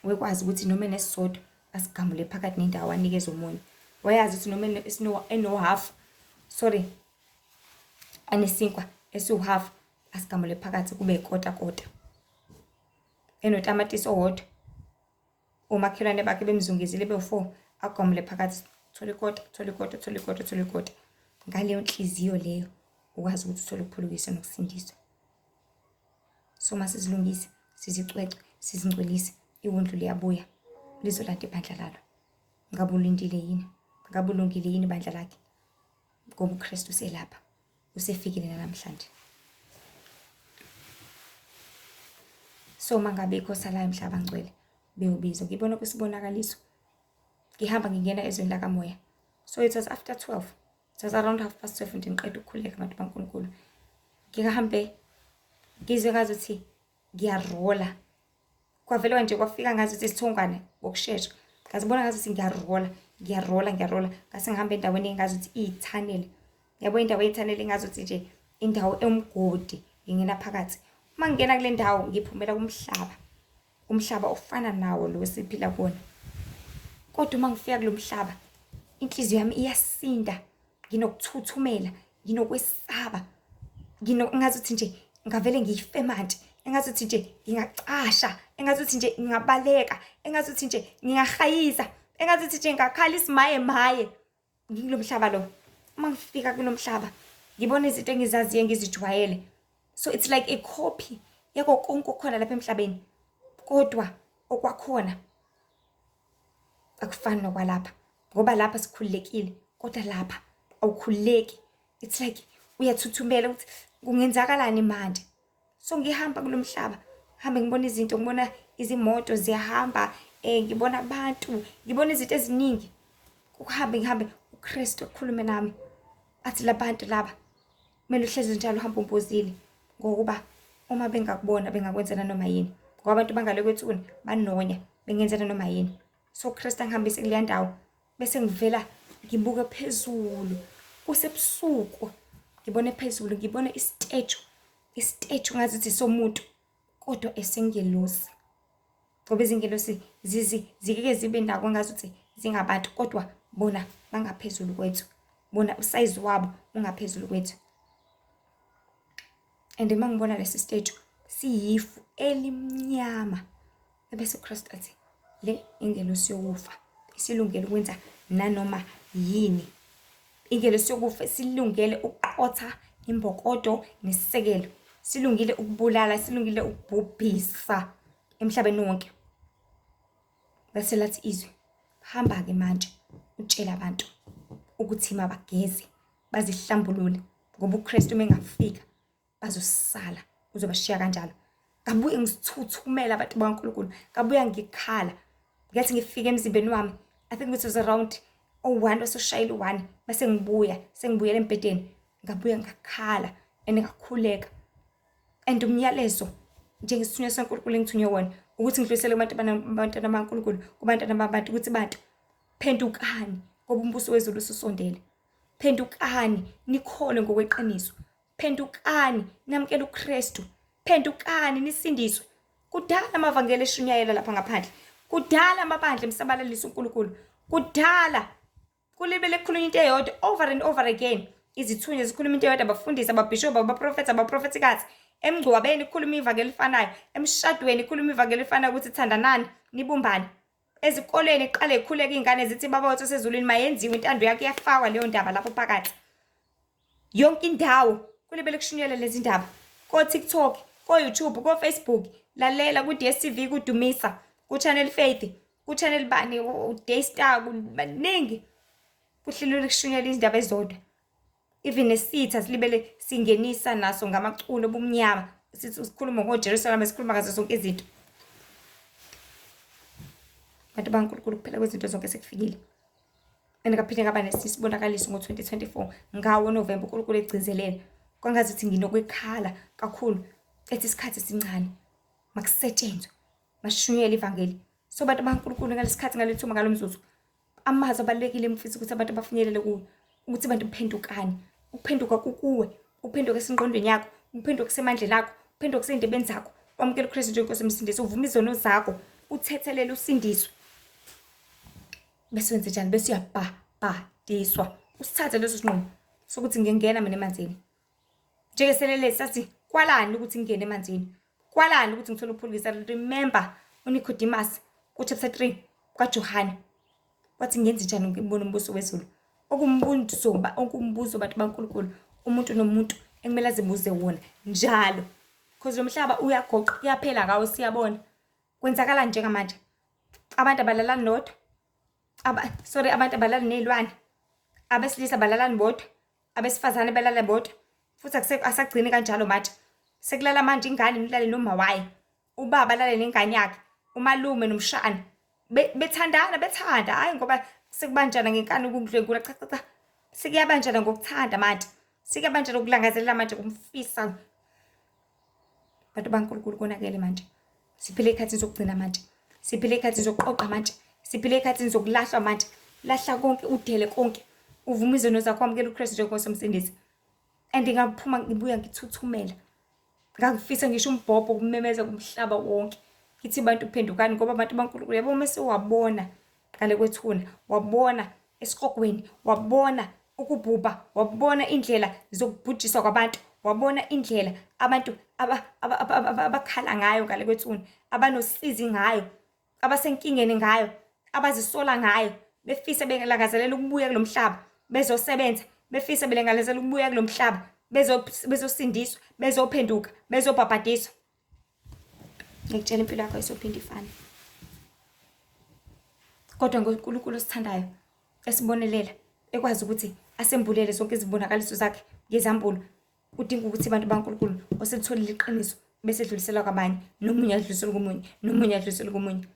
S1: Wayekwazi ukuthi noma enesisodwa asigamule phakathi nendawo anikeze omunye. Wayazi ukuthi noma eno-half, sorry, anesinkwa esiwu-half asigamule phakathi kube kotakota. Enotamatisi owodwa, omakhelwane bakhe bemzungezile bewu-4, agamule phakathi, thole ikota, thole ikota, thole ikota, thole ikota. Ngaleyo nhliziyo leyo ukwazi ukuthi uthole ukuphulukiswa nokusindiswa. So masizilungise, sizicwecwe, sizingcwelise, iwundlu liyabuya lizolanda ibandla lalo. Ngabe ulindile yini? Ngabe ulungile yini ibandla lakhe? Ngoba uKristu uselapha, usefikile namhlanje. So mangabe ikhosalayo mhlaba ngcwele bewubizwa, ngibona kwisibonakaliso ngihamba ngingena ezweni lakamoya. So it was after 12, it was around 12:30 nje ngiqeda ukukhuleka abantu baNkulunkulu. Ngingahambe ngizwe ngazuthi ngiyarola, kwavele nje kwafika ngazuthi isithongwane ngokushesha, ngazibona ngazuthi ngiyarola, ngiyarola, ngiyarola, ngase ngihamba endaweni engazuthi iyithanele, yabo indawo eyithanele engazuthi nje indawo emgodi, ngingena phakathi. Uma ngingena kule ndawo ngiphumela kumhlaba, umhlaba ofana nawo lo esiphila kuwona. Kodwa uma ngifika kulo mhlaba inhliziyo yami iyasinda, nginokuthuthumela, nginokwesaba, ngazuthi nje ngavele ngife manje, engazuthi nje ngingacasha, engazuthi nje ngingabaleka, engazuthi nje ngingahayiza, engazuthi nje ngingakhala isimaye maye. Ngikulo mhlaba lo. Uma ngifika kulo mhlaba ngibona izinto engizaziyo engizijwayele. So it's like a copy yako konke okukhona lapha emhlabeni, kodwa okwakhona akufani nokwalapha, ngoba lapha sikhululekile, kodwa lapha awukhululeki. It's like uyathuthumela ukuthi kungenzakalani manje. So ngihamba kulo mhlaba, ngihambe ngibona izinto, ngibona izimoto ziyahamba, ngibona abantu, ngibona izinto eziningi. Kuhambe ngihambe, uKristu akhulume nami athi labantu laba kumele uhlezi njalo uhambe umbuzile, ngokuba uma bengakubona bengakwenzela noma yini, ngoba abantu bangale kwethuna banonya, bengenzela noma yini. So uKristu angihambise kuleya ndawo, bese ngivela ngibuke phezulu, kusebusuku, ngibone phezulu, ngibone isiteju, isiteju ngazuthi somuntu, kodwa esengelosi, ngoba izingelosi zikeke zibe nako ngazuthi zingabantu, kodwa bona bangaphezulu kwethu, bona usayizi wabo ungaphezulu kwethu. And uma ngibona lesi siteju siyifu elimnyama, ebese uKristu athi le ingelosi yokufa isilungele ukwenza nanoma yini. Ingelosi yokufa isilungele ukuqotha imbokodo nesisekelo. Silungile ukubulala, silungile ukubhubhisa emhlabeni wonke. Bese lathi izwi, hamba-ke manje utshele abantu ukuthi mabageze bazihlambulule ngoba uKristu uma engafika bazosala uzobashiya kanjalo. Ngabuye ngizithuthumela abantu bakaNkulunkulu, ngabuya ngikhala ngathi ngifike emzimbeni wami, I think it was around o-one wasoshayela u-one, bese ngibuya sengibuyela embhedeni, ngabuya ngakhala and ngakhuleka. And umyalezo njengesithunywa saNkulunkulu engithunywe wona ukuthi ngidlulisele kubantu abantwana bakaNkulunkulu, kubantwana babantu ukuthi bantu phendukani ngoba umbuso wezulu ususondele. Phendukani nikholwe ngokweqiniso. Phendukani namukele uKristu. Phendukani nisindiswe. Kudala amavangeli eshunyayelwa lapha ngaphandle. Kudala amabandla emsabalalisa uNkulunkulu. Kudala kulibele kukhulunywa into eyodwa over and over again. Izithunywa zikhuluma into eyodwa, abafundisi, ababhishobhi, abaprofethi, abaprofethikazi. Emngcwabeni kukhuluma ivangeli elifanayo, emshadweni kukhuluma ivangeli elifanayo ukuthi thandanani, nibumbane. Ezikoleni kuqale kukhuleke iy'ngane zithi baba wethu osezulwini mayenziwe intando yakho, iyafakwa leyo ndaba lapho phakathi. Yonke indawo kulibele kushunyelwa lezi ndaba, ko-TikTok, ko-YouTube, ko-Facebook, lalela ku-DSTV, kuDumisa, ku-Channel Faith, ku-Channel bani, u-Daystar, baningi kuhlelwe kushunyelwa izindaba ezodwa. Even nesitha silibele singenisa naso ngamaculo obumnyama, sithi sikhuluma ngoJerusalema, sikhuluma ngazo zonke izinto. Bantu bakaNkulunkulu, kuphela kwezinto zonke sekufikile. And ngaphinde ngaba nesibonakaliso ngo-2024 ngawo November, uNkulunkulu egcizelela kwangazuthi nginokwekhala kakhulu, ethi isikhathi sincane, makusetshenzwe, mashunyayelwe ivangeli. So bantu bakaNkulunkulu, ngalesikhathi, ngalethuba, ngalo mzuzu, amazwi abalulekile engifisa ukuthi abantu bafinyelele kuwo ukuthi bantu phendukani. Ukuphenduka kukuwe, ukuphenduka esingqondweni yakho, ukuphenduka kusemandleni akho, ukuphenduka kusey'ndebeni zakho, wamukela uKristu njengenkosi yomsindisi, uvume izono zakho, uthethelele, usindiswe. Bese wenze njani? Bese uyabhabhadiswa, usithathe leso sinqumo sokuthi ngingena mina emanzini. Njengeselelesi sathi kwalani ukuthi ngingene emanzini, kwalani ukuthi ngithole ukuphulukisa. Remember uNicodemus ku-chapter 3 kaJohane wathi ngenze njani ngibone umbuso wezulu. Okumbuzo, okumbuzo bantu baNkulunkulu, umuntu nomuntu ekumele azibuze wona njalo, because lo mhlaba uyagoqa, uyaphela ngawo, siyabona kwenzakalani njengamanje. Abantu abalalani nodwa, sorry, abantu abalali ney'lwane, abesilisa balalani bodwa, abesifazane balala bodwa, futhi asagcini kanjalo manje. Sekulala manje ingane nilale noma wayo, ubaba alale nengane yakhe, umalume nomshana bethandana, bethanda, hhayi ngoba sekubanjana ngenkani ukudlwengula, cha cha cha, sekuyabanjana ngokuthanda manje, sekuyabanjana ukulangazelela manje, kumfisa. Bantu baNkulunkulu, konakele manje. Siphile ey'khathini zokugcina manje, siphile ey'khathini zokuqoqa manje, siphile ey'khathini zokulahlwa manje. Lahla konke, udele konke, uvume izono zakho, wamukele uKristu njengenkosi yomsindisi. And ngaphuma ngibuya ngithuthumela, ngangifisa ngisho umbhobho ukumemeza kumhlaba wonke, ngithi bantu phendukani, ngoba abantu baNkulunkulu, yabo, uma sewabona ngale kwethuna, wabona esihogweni, wabona ukubhubha, wabona indlela zokubhujiswa kwabantu, wabona indlela abantu abakhala ngayo ngale kwethuna, abanosizi ngayo, abasenkingeni ngayo, abazisola ngayo, befisa belangazelela ukubuya kulo mhlaba bezosebenza, befisa belangazelela ukubuya kulo mhlaba bezosindiswa, bezophenduka, bezobhabhadiswa. Ngikutshela, impilo yakho ayisophinde ifane. Kodwa ngoNkulunkulu osithandayo, esibonelela, ekwazi ukuthi asembulele zonke izibonakaliso zakhe ngezambulo, udinga ukuthi abantu baNkulunkulu oselitholile iqiniso bese edlulisela kwabanye, nomunye adlulisele komunye, nomunye adlulisele komunye.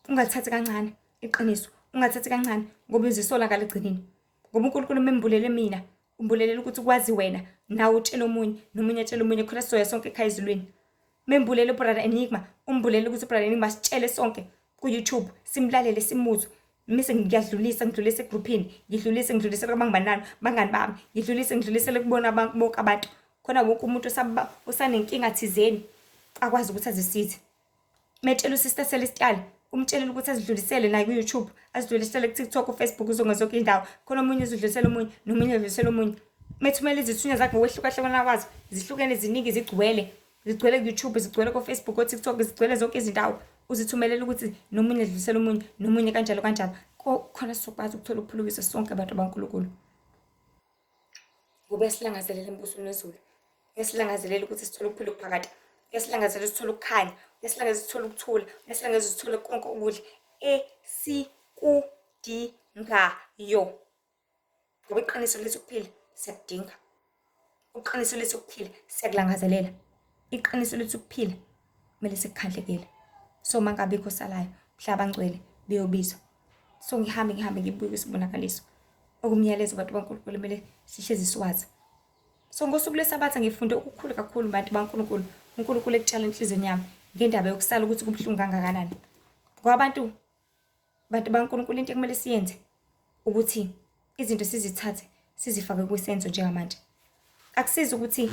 S1: Ungalithathi kancane iqiniso, ungathathi kancane, ngoba uzisola ngalegcineni. Ngoba uNkulunkulu membulele mina, umbulelela ukuthi kwazi wena, nawe utshele omunye, nomunye atshele omunye, khona sizoya sonke ekhaya ezulwini. Membulele uBrother Enigma, umbulele ukuthi uBrother Enigma sitshele sonke ku-YouTube, simlalele, simuzwe. Mise ngiyadlulisa, ngidlulise egruphini, ngidlulise, ngidlulisele kubangani bangani bami, ngidlulise, ngidlulisele kubona bonke abantu. Khona wonke umuntu osanenkinga thizeni akwazi ukuthi azisize. Metshela uSister Celestial, umtshelele ukuthi azidlulisele naye ku-YouTube, azidlulisele ku-TikTok, ku-Facebook, uzonga zonke iy'ndawo. Khona omunye uzodlulisela omunye, nomunye adlulisele omunye. Methumela izithunywa zakhe ngokwehlukahlukana kwazo, zihlukene, ziningi, zigcwele. Zigcwele ku-YouTube, zigcwele ko-Facebook, ko-TikTok, zigcwele zonke izindawo. Uzithumelela ukuthi nomunye adlulisele omunye, nomunye kanjalo kanjalo. Khona sizokwazi ukuthola ukuphulukiswa sonke abantu baNkulunkulu. Ngoba uyasilangazelela embusweni wezulu. Uyasilangazelela ukuthi sithole ukuphila okuphakade. Uyasilangazelela sithole ukukhanya. Uyasilangazelela sithole ukuthula. Uyasilangazelela sithole konke okuhle esikudingayo. Ngoba iqiniso lethu ukuphila siyakudinga. Iqiniso lethu ukuphila siyakulangazelela. Iqiniso lethu ukuphila kumele sikukhandlekele. So mangabikho osalayo, mhla abangcwele beyobizwa. So ngihambe ngihambe ngibuke isibonakaliso. Okumyalezo bantu baNkulunkulu kumele sihlezi siwazi. So ngosuku lweSabatha ngifunde okukhulu kakhulu bantu baNkulunkulu. UNkulunkulu ekutshala enhliziyweni yami ngendaba yokusala ukuthi kubuhlungu kangakanani. Ngoba abantu bantu baNkulunkulu into ekumele siyenze ukuthi izinto sizithathe sizifake kwisenzo njengamanje. Akusizi ukuthi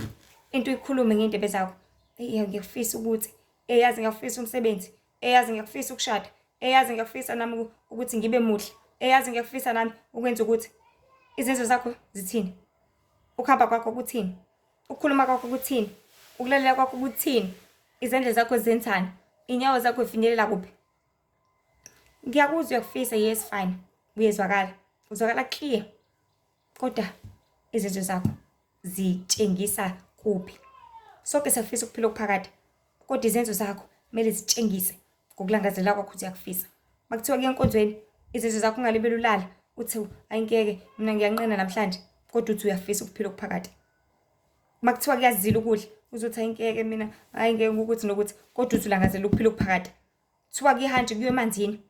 S1: into uyikhulume ngey'ndebe zakho. Eyi ngiyakufisa ukuthi, eyazi ngiyakufisa umsebenzi, eyazi ngiyakufisa ukushada, eyazi ngiyakufisa nami ukuthi ngibe muhle, eyazi ngiyakufisa nami ukwenza ukuthi. Izenzo zakho zithini? Ukuhamba kwakho kuthini? Ukukhuluma kwakho kuthini? Ukulalela kwakho kuthini? Izandla zakho zenzani? Iy'nyawo zakho zifinyelela kuphi? Ngiyakuzwa uyakufisa, yes fine, uyezwakala, uzwakala clear, kodwa izenzo zakho zitshengisa kuphi? Sonke siyafisa ukuphila okuphakade, kodwa izenzo zakho kumele zitshengise ngokulangazelela kwakho ukuthi uyakufisa. Makuthiwa kuya enkonzweni, izenzo zakho ungalibeli ulala, uthi ayi ngeke mina ngiyanqena namhlanje, kodwa uthi uyafisa ukuphila okuphakade. Makuthiwa kuyazila ukudla, uzothi ayi ngeke mina, hayi ngeke ukuthi nokuthi, kodwa uthi ulangazelela ukuphila okuphakade. Kuthiwa kuyihanjwe kuyiwe emanzini,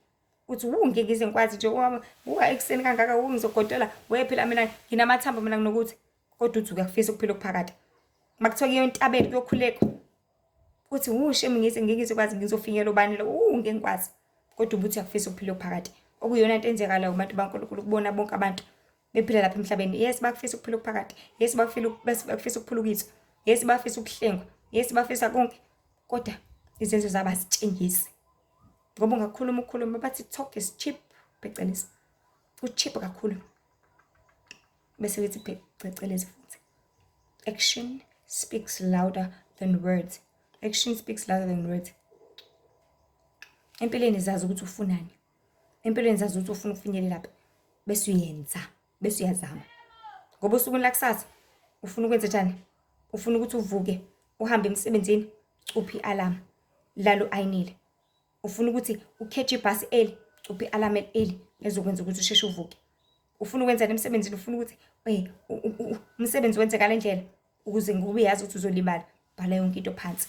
S1: uthi wu ngeke ngize ngikwazi nje uwa ekuseni kangaka, wu ngizogodola, we phela mina nginamathambo mina nginokuthi, kodwa uthi uyakufisa ukuphila okuphakade. Makuthiwa kuyiwe entabeni kuyokhulekwa, uthi wu shame ngize ngeke ngizokwazi ngizofinyela ubani lo, wu ngeke ngikwazi, kodwa ubuthi uyakufisa ukuphila okuphakade. Okuyiyona nto enzekalayo kubantu baNkulunkulu kubona bonke abantu bephila lapha emhlabeni. Yes, bakufisa ukuphila okuphakade. Yes, bakufisa ukuphulukiswa. Yes, bafisa ukuhlengwa. Yes, bafisa konke. Kodwa izenzo zabo azitshengisi. Ngoba ungakhuluma ukhuluma bathi talk is cheap, phecelezi. Ku-cheap kakhulu. Bese bethi phecelezi futhi. Action speaks louder than words. Action speaks louder than words. Empilweni zazi ukuthi ufunani. Empilweni zazi ukuthi ufuna ukufinyelela phi. Bese uyenza, bese uyazama. Ngoba osukwini lakusasa ufuna ukwenza njani? Ufuna ukuthi uvuke uhambe emsebenzini, cupha i-alarm, lala u-ayinile. Ufuna ukuthi ukhethe ibhasi early, cupha i-alarm early ezokwenza ukuthi usheshe uvuke. Ufuna ukwenzani emsebenzini? Ufuna ukuthi umsebenzi wenze ngale ndlela ukuze ngoba uyazi ukuthi uzolimala, bhala yonke into phansi.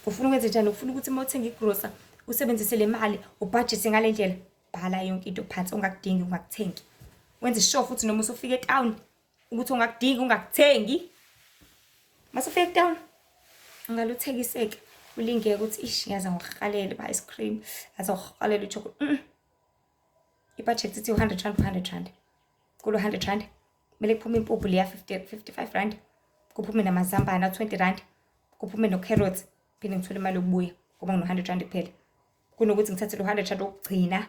S1: Ufuna ukwenza njani? Ufuna ukuthi uma uthenga igrosa usebenzise le mali ubhajethe ngale ndlela, bhala yonke into phansi, ongakudingi ungakuthengi. Wenze sure futhi noma usufika etown ukuthi ongakudingi ungakuthengi. Mase ufika etown ungaluthekiseke ulingeke ukuthi ish ngiyaze ngokuhalela ba ice cream, yaze ngokuhalela uchocolate. I-budget ithi 100 rand, 100 rand. Kulo 100 rand kumele kuphume impuphu leya 55 rand, kuphume namazambane a-20 rand, kuphume no-carrots, phinde ngithole imali yokubuya ngoba ngino-100 rand kuphela. Kunokuthi ngithathe lo 100 rand wokugcina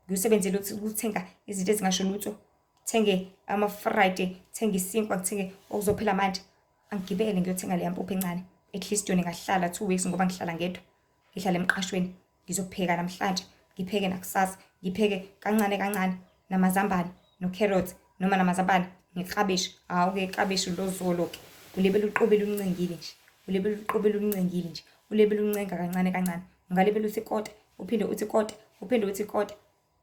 S1: ngiwusebenzele ukuthi ukuthenga izinto ezingasho lutho, ngithenge ama-friday, ngithenge isinkwa, ngithenge okuzophela manje. Angigibele ngiyothenga leya mpuphu encane, at least yona ingahlala 2 weeks ngoba ngihlala ngedwa, ngihlala emqashweni. Ngizopheka namhlanje, ngipheke nakusasa, ngipheke kancane kancane namazambane no-carrots noma namazambane neklabishi. Hawu-ke iklabishi lozolo-ke, ulibele uqobile uncengile nje, ulibele uqobile uncengile nje, ulibele uncenga kancane kancane. Ungalibele uthi kota, uphinde uthi kota, uphinde uthi kota.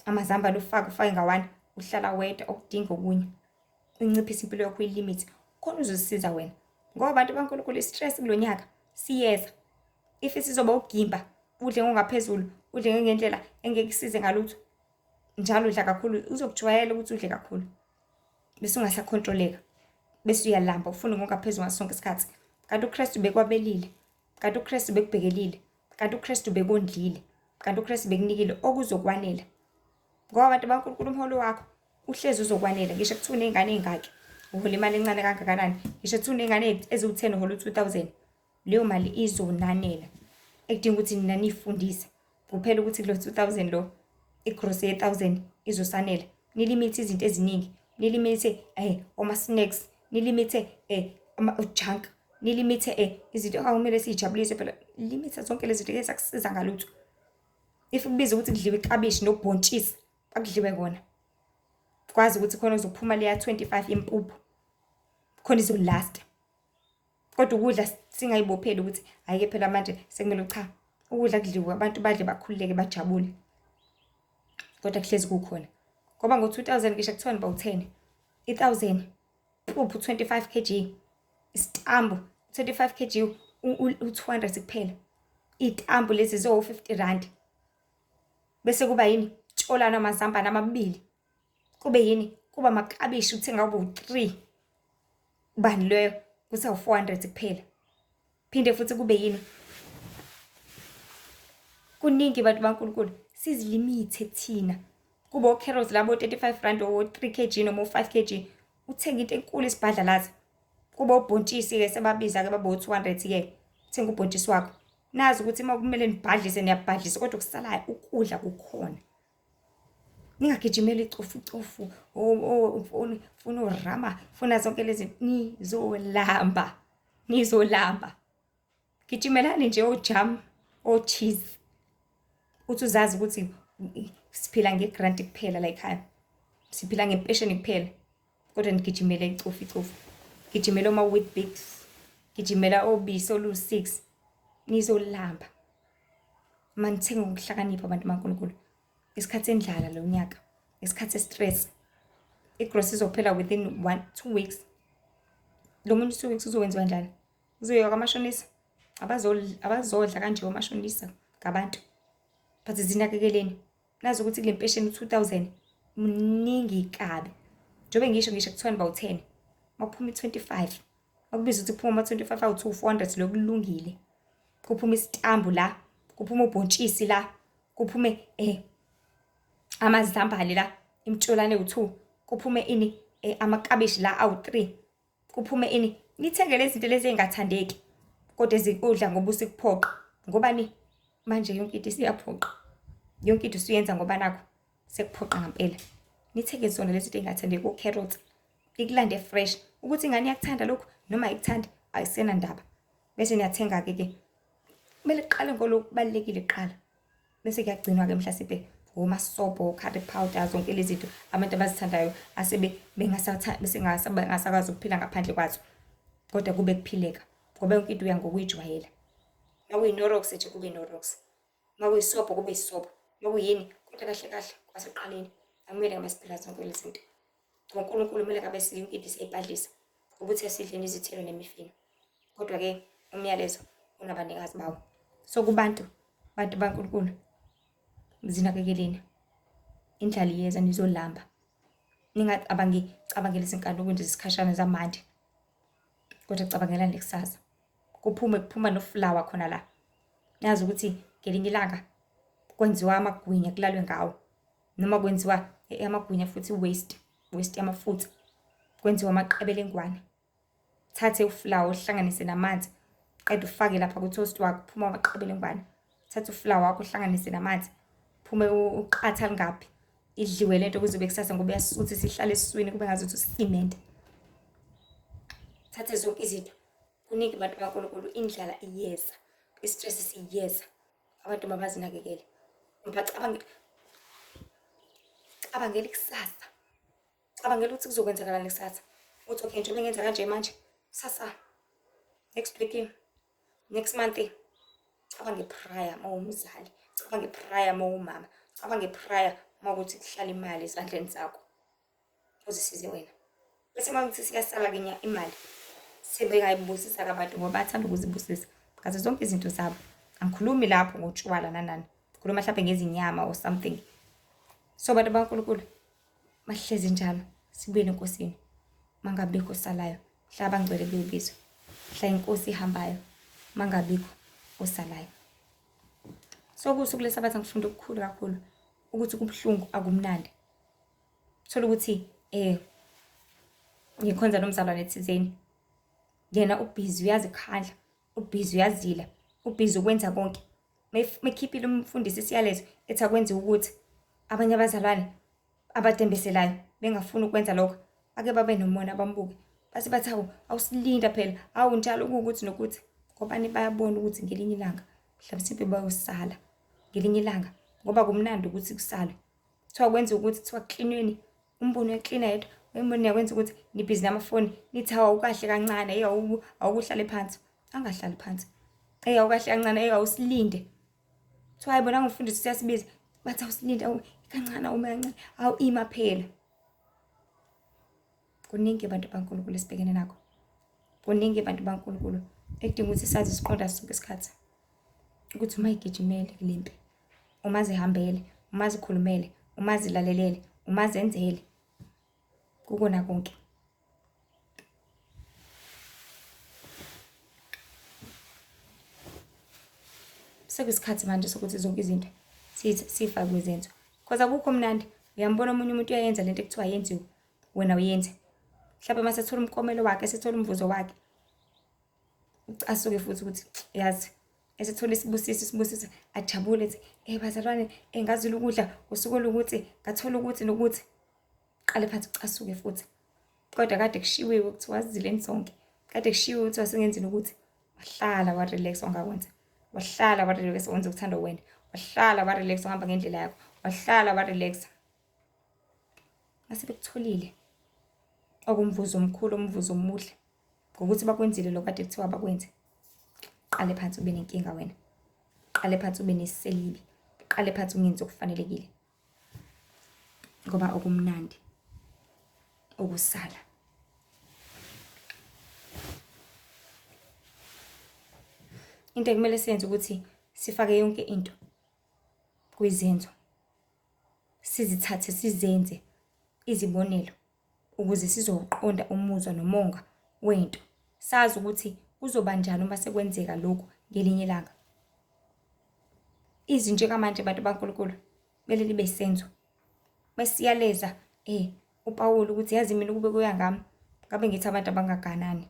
S1: Amazambane ufake, ufake ngawane, uhlala wedwa awudingi okunye. Unciphise impilo yakho uyilimit, khona uzozisiza wena. Ngoba abantu baNkulunkulu i-stress kulo nyaka siyeza. If isizoba ugimba, udle ngokungaphezulu, udle ngendlela engeke ikusize ngalutho. Njalo udla kakhulu, uzokujwayela ukuthi udle kakhulu. Bese ungasakhontroleka. Bese uyalamba, ufune ngokungaphezulu ngaso sonke isikhathi. Kanti uKristu bekwabelile. Kanti uKristu bekubhekelile. Kanti uKristu bekondlile. Kanti uKristu bekunikile okuzokwanela. Ngoba abantu baNkulunkulu umholo wakho uhlezi uzokwanela, ngisho kuthiwa uney'ngane ey'ngaki, uhola imali encane kangakanani, ngisho kuthiwa uney'ngane eziwu-10 uhola u-2000, leyo mali izonanela. Ekudinga ukuthi nina niyifundise kuphela ukuthi kulo 2000 lo igrosa ye-1000 izosanela. Nilimithe izinto eziningi, nilimithe oma-snacks, nilimithe ama-junk, nilimithe izinto akumele siyijabulise phela. Limitha zonke lezi zinto ezakusiza ngalutho. If kubiza ukuthi kudliwe iklabishi nobhontshisi, Akudliwe kona. Kwazi ukuthi khona uzophuma leya 25 yempuphu. Khona izolasta. Kodwa ukudla singayibopheli ukuthi hhayi-ke phela manje sekumele cha. Ukudla kudliwe abantu badle bakhululeke bajabule. Kodwa kuhlezi kukhona. Ngoba ngo-2000 ngisho kuthiwa niba u-10. I-1000 impuphu 25 kg. Isitambu 25 kg u-200 kuphela. Iy'tambu lezi ziwu-50 rand. Bese kuba yini? Tsholana amazambane amabili. Kube yini? Kuba amaklabishi uthenga kube u-3. Ubani loyo? Kuthiwa u-400 kuphela. Phinde futhi kube yini? Kuningi bantu baNkulunkulu, sizilimithe thina. Kube o-carrots labo 35 rand o-3 kg noma o-5 kg. Uthenge into enkulu isibhadlalaza. Kube ubhontshisi-ke sebabiza-ke babe u-200-ke. Thenga ubhontshisi wakho. Nazi ukuthi uma kumele nibhadlise niyabhadlisa kodwa okusalayo ukudla kukhona. Ningagijimeli icofu icofu funa orama funa zonke lezi nizolamba nizolamba. Gijimelani nje ojam o-cheese uthi uzazi ukuthi siphila nge-grant kuphela la ekhaya, siphila ngempesheni kuphela, kodwa nigijimele icofu icofu, gijimela oma-Weet-Bix, gijimela obisi olu-six, nizolamba. Manithenge ngokuhlakanipha abantu baNkulunkulu. Isikhathi sendlala lo nyaka, isikhathi se-stress. I-grocery izophela within 1 2 weeks. Lo munye 2 weeks uzokwenziwa njani? Uzoyiwa kwamashonisa? Abazodla kanje omashonisa ngabantu. But zinakekeleni. Nazi ukuthi kule mpesheni u-2000 muningi kabi. Njengoba ngisho ngisho kuthiwa niba u-10. Makuphuma i-25. Makubiza ukuthi kuphuma ama-25 awu-2 400 lokho kulungile. Kuphuma isitambu la, kuphuma ubhontshisi la, kuphume amazambane la, imitsholane ewu-2, kuphume ini amakabishi la awu-3, kuphume ini. Nithenge lezi zinto lezi ey'ngathandeki kodwa ezikudla ngoba usikuphoqa. Ngobani? Manje yonke into isiyaphoqa. Yonke into usuyenza ngoba nakho sekuphoqa ngempela. Nithenge zona lezi zinto ey'ngathandeki, o-carrots, ikulande fresh. Ukuthi ingane iyakuthanda lokhu noma ayikuthandi ayisenandaba. Bese niyathenga-ke ke. Kumele kuqale ngolokhu kubalulekile kuqala. Bese kuyagcinwa-ke mhlasimpe omasobho, curry powder, zonke lezi zinto abantu abazithandayo asebe bengasakwazi ukuphila ngaphandle kwazo. Kodwa kube kuphileka ngoba yonke into uya ngokuyijwayela. Uma kuyi-Knorrox nje kube i-Knorrox. Uma kuyisobho kube isobho. Uma kuyini kodwa kahle kahle kwasekuqaleni akumele ngabe siphila zonke lezi zinto. NgoNkulunkulu kumele ngabe yonke into siyayibhadlisa ukuthi asidleni izithelo nemifino. Kodwa-ke umyalezo unabanikazi bawo. So kubantu, bantu baNkulunkulu, zinakekeleni. Indlala iyeza nizolamba. Ningacabangi cabangela izinkanuko nje zesikhashana zamanje. Kodwa cabangelani nekusasa. Kuphume kuphuma nofulawa khona la. Nazi ukuthi ngelinye ilanga kwenziwa amagwinya kulalwe ngawo. Noma kwenziwa amagwinya futhi waste, waste yamafutha. Kwenziwa amaqebelengwane. Thathe ufulawa uhlanganise namanzi, qeda ufake lapha ku-toast wakho, kuphuma amaqebelengwane. Thatha ufulawa wakho uhlanganise namanzi, phume uqatha lingaphi. Idliwe lento kuze kube kusasa ngoba iyasuthisa ihlale esiswini kube ngazuthi usimente. Thathe zonke izinto. Kuningi bantu baNkulunkulu, indlala iyeza, i-stress siyeza. Abantu mabazinakekele. Bacabange cabangela ikusasa. Cabangela ukuthi kuzokwenzakalani kusasa. Uthi okay njengoba ngenza kanje manje, kusasa, next week, next month, cabange prior uma uwumzali, cabange prior uma uwumama, cabange prior uma ukuthi kuhlala imali ezandleni zakho. Uzisize wena. Bese uma kuthi siyasala-ke imali, sebengayibusisa-ke abantu ngoba bayathanda ukuzibusisa ngazo zonke izinto zabo. Angikhulumi lapho ngotshwala nanani, ngikhuluma mhlampe ngezinyama or something. So bantu baNkulunkulu, mahlezi njalo sibuyele eNkosini. Mangabikho osalayo, mhla abangcwele beyobizwa, mhla inkosi ihambayo, mangabikho osalayo. So kusuku leSabatha ngifunda okukhulu kakhulu ukuthi kubuhlungu akumnandi. Thola ukuthi ngikhonza nomzalwane thizeni, yena ubhizi uyazikhandla, ubhizi uyazila, ubhizi ukwenza konke. Mekhiphile umfundisi isiyalezo ethi akwenziwe ukuthi abanye abazalwane abadembeselayo bengafuni ukwenza lokho, ake babe nomona bambuke. Base bathi hawu awusilinda phela, hawu njalo kuwukuthi nokuthi. Ngobani bayabona ukuthi ngelinye ilanga mhlawumbe bayosala ngelinye ilanga ngoba kumnandi ukuthi kusalwe. Kuthiwa kwenza ukuthi kuthiwa klinweni, umbone uyaklina yedwa, umbone uyakwenza ukuthi nibhizi namafoni, nithi hawu awukahle kancane, eyi awukuhlale phansi. Angahlali phansi. Eyi awukahle kancane, eyi awusilinde. Kuthiwa hayi bona ngumfundisi siyasibiza. Bathi awusilinde, awu kancane, awume kancane, awu ima phela. Kuningi abantu baNkulunkulu esibhekene nakho. Kuningi abantu baNkulunkulu ekudinga ukuthi sazi siqonda sonke isikhathi ukuthi uma igijimele kule mpi, uma zihambele, uma zikhulumele, uma zilalelele, uma zenzele, kukona konke. Sekuyisikhathi manje sokuthi zonke izinto siyifake kwizenzo. Cause akukho mnandi, uyambona omunye umuntu uyayenza lento ekuthiwa yenziwe, wena uyenze. Mhlawumbe uma sethola umklomelo wakhe, esethola umvuzo wakhe, ucasuke futhi ukuthi yazi esethola isibusiso, isibusiso ajabule ethi, eyi bazalwane, ngazila ukudla usuku olukuthi, ngathola ukuthi nokuthi. Qale phansi ucasuke futhi. Kodwa kade kushiwiwe ukuthi wazileni sonke, kade kushiwiwe ukuthi wasengenzini ukuthi, wahlala wa-relax wangakwenza, wahlala wa-relax wenza okuthanda wena, wahlala wa-relax wahamba ngendlela yakho, wahlala wa-relax. Mase bekutholile okumvuzo omkhulu, umvuzo omuhle ngokuthi bakwenzile lokho kade kuthiwa bakwenze. Qale phansi ube nenkinga wena, qale phansi ube neselibi, qale phansi ungenzi okufanelekile, ngoba okumnandi ukusala. Into ekumele siyenze ukuthi sifake yonke into kwizenzo, sizithathe sizenze izibonelo ukuze sizowuqonda umuzwa nomonga wento, sazi ukuthi kuzoba njani uma sekwenzeka lokhu ngelinye ilanga. Izwi njengamanje bantu baNkulunkulu kumele libe isenzo. Mesiyaleza uPawulu ukuthi yazi mina ukube kuya ngami ngabe ngithi abantu abangaganani.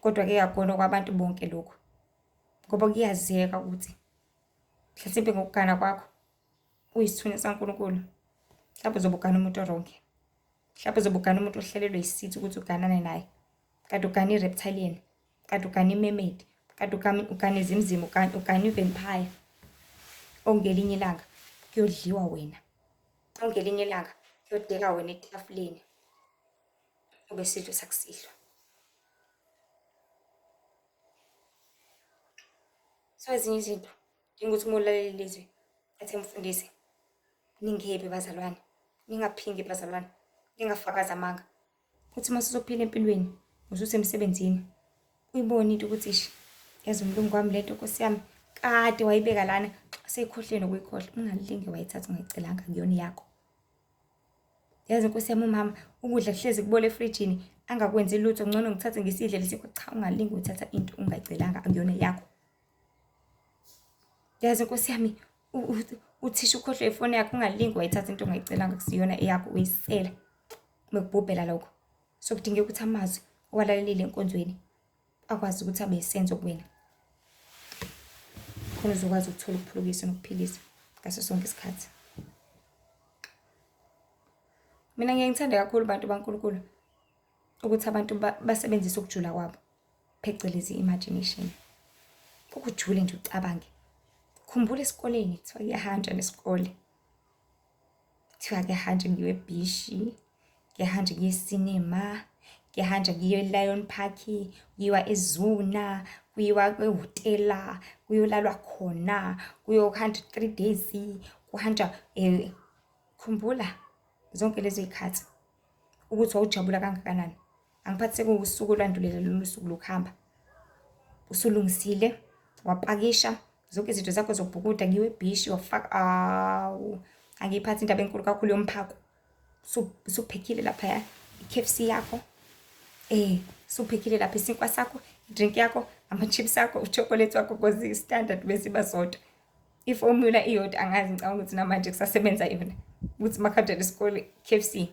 S1: Kodwa-ke akukona okwabantu bonke lokhu ngoba kuyazeka ukuthi mhlasimpe ngokugana kwakho uyisithunywa sikaNkulunkulu, mhlawumbe uzobe ugana umuntu o-wrong, mhlawumbe uzobe ugana umuntu ohlelelwe yisithi ukuthi uganane naye, kanti ugana i-reptilian, kanti ugana i-mermaid, kanti ugana izimzimu, ugana i-vampire. Okungelinye ilanga kuyodliwa wena, okungelinye ilanga kuyodeka wena etafuleni ube isidlo sakusihlwa. So ezinye izinto Dinga ukuthi uma ulalela ilizwi ethe mfundisi, ningebi bazalwane, ningaphingi bazalwane, ningafakazi amanga. Uthi uma usuzophila empilweni, ususemsebenzini, uyibone into ukuthi ish, yazi umlungu wami lento nkosi yami kade wayibeka lana, seyikhohlwe nokuyikhohlwa. Ungalinge wayithatha ungayicelanga, akuyona eyakho. Yazi nkosi yami umama ukudla kuhlezi kubola efrijini angakwenzi lutho, ngcono ngithathe ngisidle lesinkwa. Cha, ungalinge uthatha into ungayicelanga, akuyona eyakho. Yazi nkosi yami uthisha ukhohlwe ifoni yakho, ungalingi wayithatha into ongayicelanga, kusiyona eyakho, uyisela mekubhubhela lokho. So kudingeka ukuthi amazwi owalalelile enkonzweni akwazi ukuthi abe isenzo kuwena, khona uzokwazi ukuthola ukuphulukiswa nokuphilisa ngaso sonke isikhathi. Mina ngiye ngithande kakhulu bantu baNkulunkulu ukuthi abantu basebenzise ukujula kwabo, phecelezi i-imagination. Ukujule nje ucabange. Khumbula esikoleni kuthiwa kuyahanjwa nesikole, kuthiwa kuyahanjwa kuyiwe ebhishi, kuyahanjwa kuyiwe e-cinema, kuyahanjwa kuyiwe e-Lion Park, kuyiwa e-Zoo, kuyiwa ehhotela, kuyolalwa khona, kuyohanjwa 3 days, kuhanjwa khumbula zonke lezo y'khathi ukuthi wawujabula kangakanani. Angiphathi sekuwusuku olwandulela lolu suku lokuhamba. Usulungisile, wapakisha zonke izinto zakho zokubhukuda, kuyiwe ebhishi, wafaka, awu, angiyiphathi indaba enkulu kakhulu yomphako. Usuphekhile laphaya i-K_F_C yakho, usuphekhile lapha isinkwa sakho, i-drink yakho, ama-chips akho, u-chocolate wakho, cause i-standard besiba sodwa. Ifomula iyodwa, angazi, ngicabanga ukuthi namanje kusasebenza yona, ukuthi makuhanjwa nesikole K_F_C,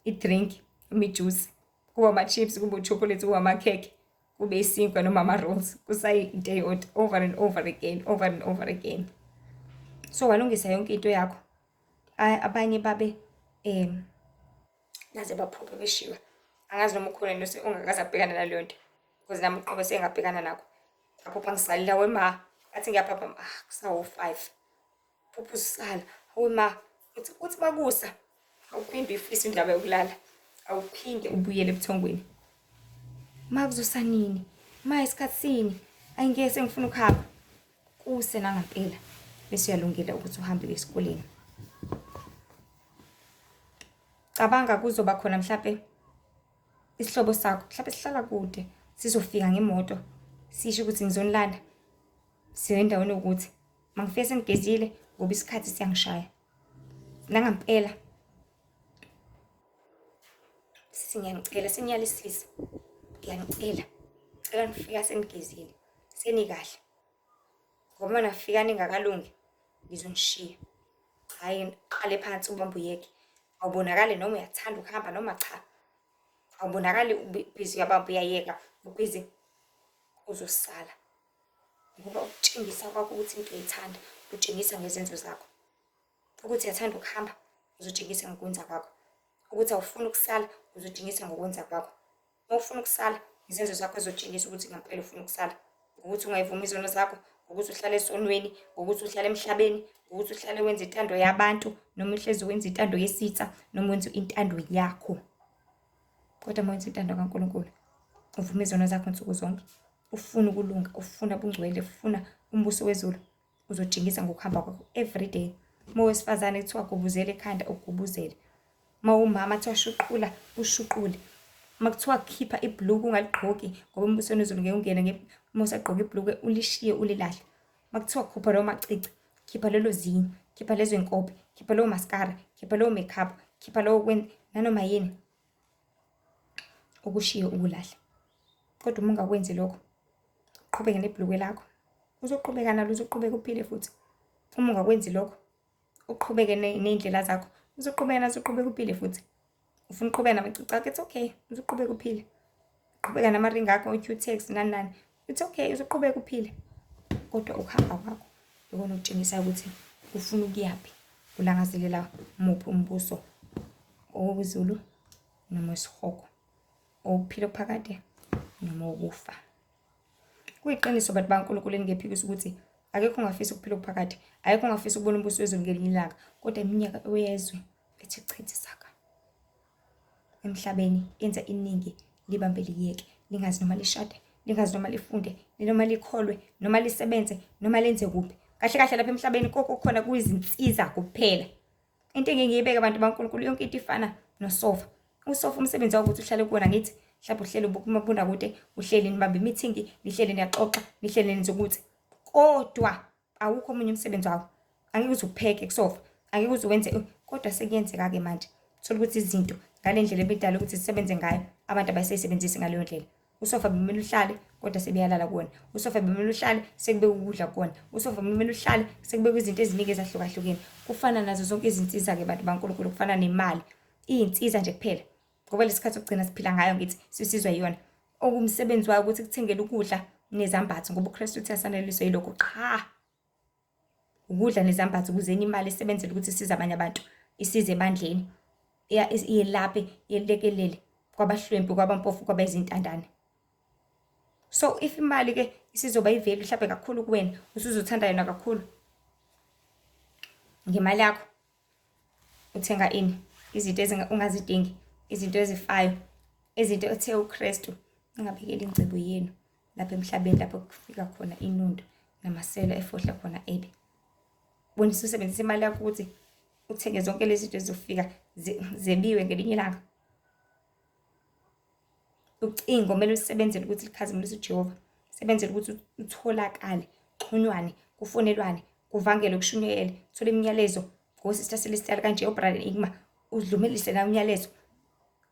S1: i-drink, imijusi, kuba ama-chips, kube u-chocolate, kube amakhekhe, kube isinkwa noma ama-rolls, kusayinto eyodwa over and over again, over and over again. So walungisa yonke into yakho. Abanye babe naze baphuphe beshiwa. Angazi noma ukhona yini ongakaze abhekane naleyo nto, because nami uqobo sengabhekana nakho. Ngaphupha ngisalela we ma, ngathi ngiyaphapha, ah, kusawu-5. Phupha usala, hawe ma. Uthi uthi makusa awuphinde uyifise indaba yokulala, awuphinde ubuyele ebuthongweni. Makuzosa nini? Ma isikhathi sini? Ayi ngeke sengifuna ukuhamba. Kuse nangampela bese uyalungela ukuthi uhambe uye esikoleni. Cabanga kuzoba khona mhlampe isihlobo sakho mhlampe sihlala kude sizofika ngemoto sisho ukuthi ngizonilanda siye endaweni yokuthi mangifike sengigezile ngoba isikhathi siyangishaya nangampela sisi ngiyanicela seniyalisisa ngiyanicela cela nifika senigezile senikahle ngoba uma nafika ningakalungi ngizonishiya hhayi qale phansi ubambe uyeke awubonakali noma uyathanda ukuhamba noma cha awubonakali ubhizi uyabamba uyayeka ubhizi uzosala ngoba ukutshengisa kwakho ukuthi into uyayithanda utshengisa ngezenzo zakho ukuthi uyathanda ukuhamba uzotshengisa ngokwenza kwakho ukuthi awufuni ukusala uzotshengisa ngokwenza kwakho uma ufuna ukusala izenzo zakho zizotshengisa ukuthi ngampela ufuna ukusala ngokuthi ungayivumi izono zakho ngokuthi uhlale esonweni ngokuthi uhlale emhlabeni ngokuthi uhlale wenza intando yabantu noma uhlezi wenza intando yesitha noma wenza intando yakho kodwa uma wenza intando kaNkulunkulu uvuma izono zakho nsuku zonke ufuna ukulunga ufuna ubungcwele ufuna umbuso wezulu uzotshengisa ngokuhamba kwakho everyday uma wesifazane kuthiwa gubuzela ekhanda ugubuzele uma umama kuthiwa shuqula ushuqule uma kuthiwa khipha ibhuluku ungaligqoki ngoba embusweni wezulu ngeke ungene uma usagqoka ibhuluku ulishiye ulilahle uma kuthiwa khupha lawo macici khipha lelo zinyo khipha lezo nkophe khipha lowo mascara khipha lowo makeup khipha lowo nanoma yini ukushiye ukulahle kodwa uma ungakwenzi lokho uqhubeke nebhulukwe lakho uzoqhubeka nalo uzoqhubeka uphile futhi uma ungakwenzi lokho uqhubeke ney'ndlela zakho uzoqhubeka nazo uqhubeke uphile futhi ufuna uqhubeka namacici akho it's okay uzoqhubeka uphile qhubeka namaringi akho o-Q-Tex nani nani it's okay uzoqhubeka uphile kodwa ukuhamba kwakho ikona okutshengisa ukuthi ufuna ukuyaphi ulangazelela muphi umbuso owezulu noma wesihogo owukuphila okuphakade noma wokufa kuyiqiniso bantu baNkulunkulu engingephikisa ukuthi akekho ongafisa ukuphila okuphakade akekho ongafisa ukubona umbuso wezulu ngelinye ilanga kodwa iminyaka oyezwe ethi chithi saka emhlabeni yenza iningi libambe liyeke lingazi noma lishade lingazi noma lifunde noma likholwe noma lisebenze noma lenze kuphi kahle kahle lapha emhlabeni koko khona kuyizinsiza kuphela into engeke ngiyibeke abantu baNkulunkulu yonke into ifana nosofa usofa umsebenzi wawo ukuthi uhlale kuwona ngithi mhlawumbe uhlele ubukumabonakude uhleli nibambe imithingi nihlele niyaxoxa nihlele nenza ukuthi kodwa awukho omunye umsebenzi wawo angeke uze upheke kusofa angeke uze wenze kodwa sekuyenzeka-ke manje thola ukuthi izinto ngale ndlela ebidala ukuthi zisebenze ngayo abantu abayisayisebenzisi ngaleyo ndlela usofa bemele uhlale kodwa sebeyalala kuwona usofa bemele uhlale sekubeka ukudla kuwona usofa bemele uhlale sekubeka izinto eziningi ezahlukahlukene kufana nazo zonke izinsiza-ke bantu baNkulunkulu kufana nemali iyinsiza nje kuphela ngoba lesikhathi sokugcina siphila ngayo ngithi sisizwa yiyona okumsebenzi wayo ukuthi kuthengele ukudla nezambatho ngoba uKristu uthi asaneliswe yilokho qha ukudla nezambatho ukuze enye imali isebenzele ukuthi isize abanye abantu isize ebandleni iyelaphe yelekelele kwabahlwempu kwabampofu kwabayizintandane so if imali ke isizoba ivelu mhlawumbe kakhulu kuwena usuzothanda yona kakhulu ngemali yakho uthenga ini izinto ungazidingi izinto ezifayo izinto ethe uKristu ingabekeli ingcebo yenu lapha emhlabeni lapho kufika khona inundu namasela efohla khona ebe bonisa usebenzisa imali yakho ukuthi uthenge zonke lezi zinto ezizofika zebiwe ngelinye ilanga ucingo kumele usebenzele ukuthi likhazimulise uJehova sebenzele ukuthi utholakale xhunywane kufonelwane kuvangelwe kushunyayelwe uthole imiyalezo ngosister Celestial kanje ubrother Enigma udlumelise la umyalezo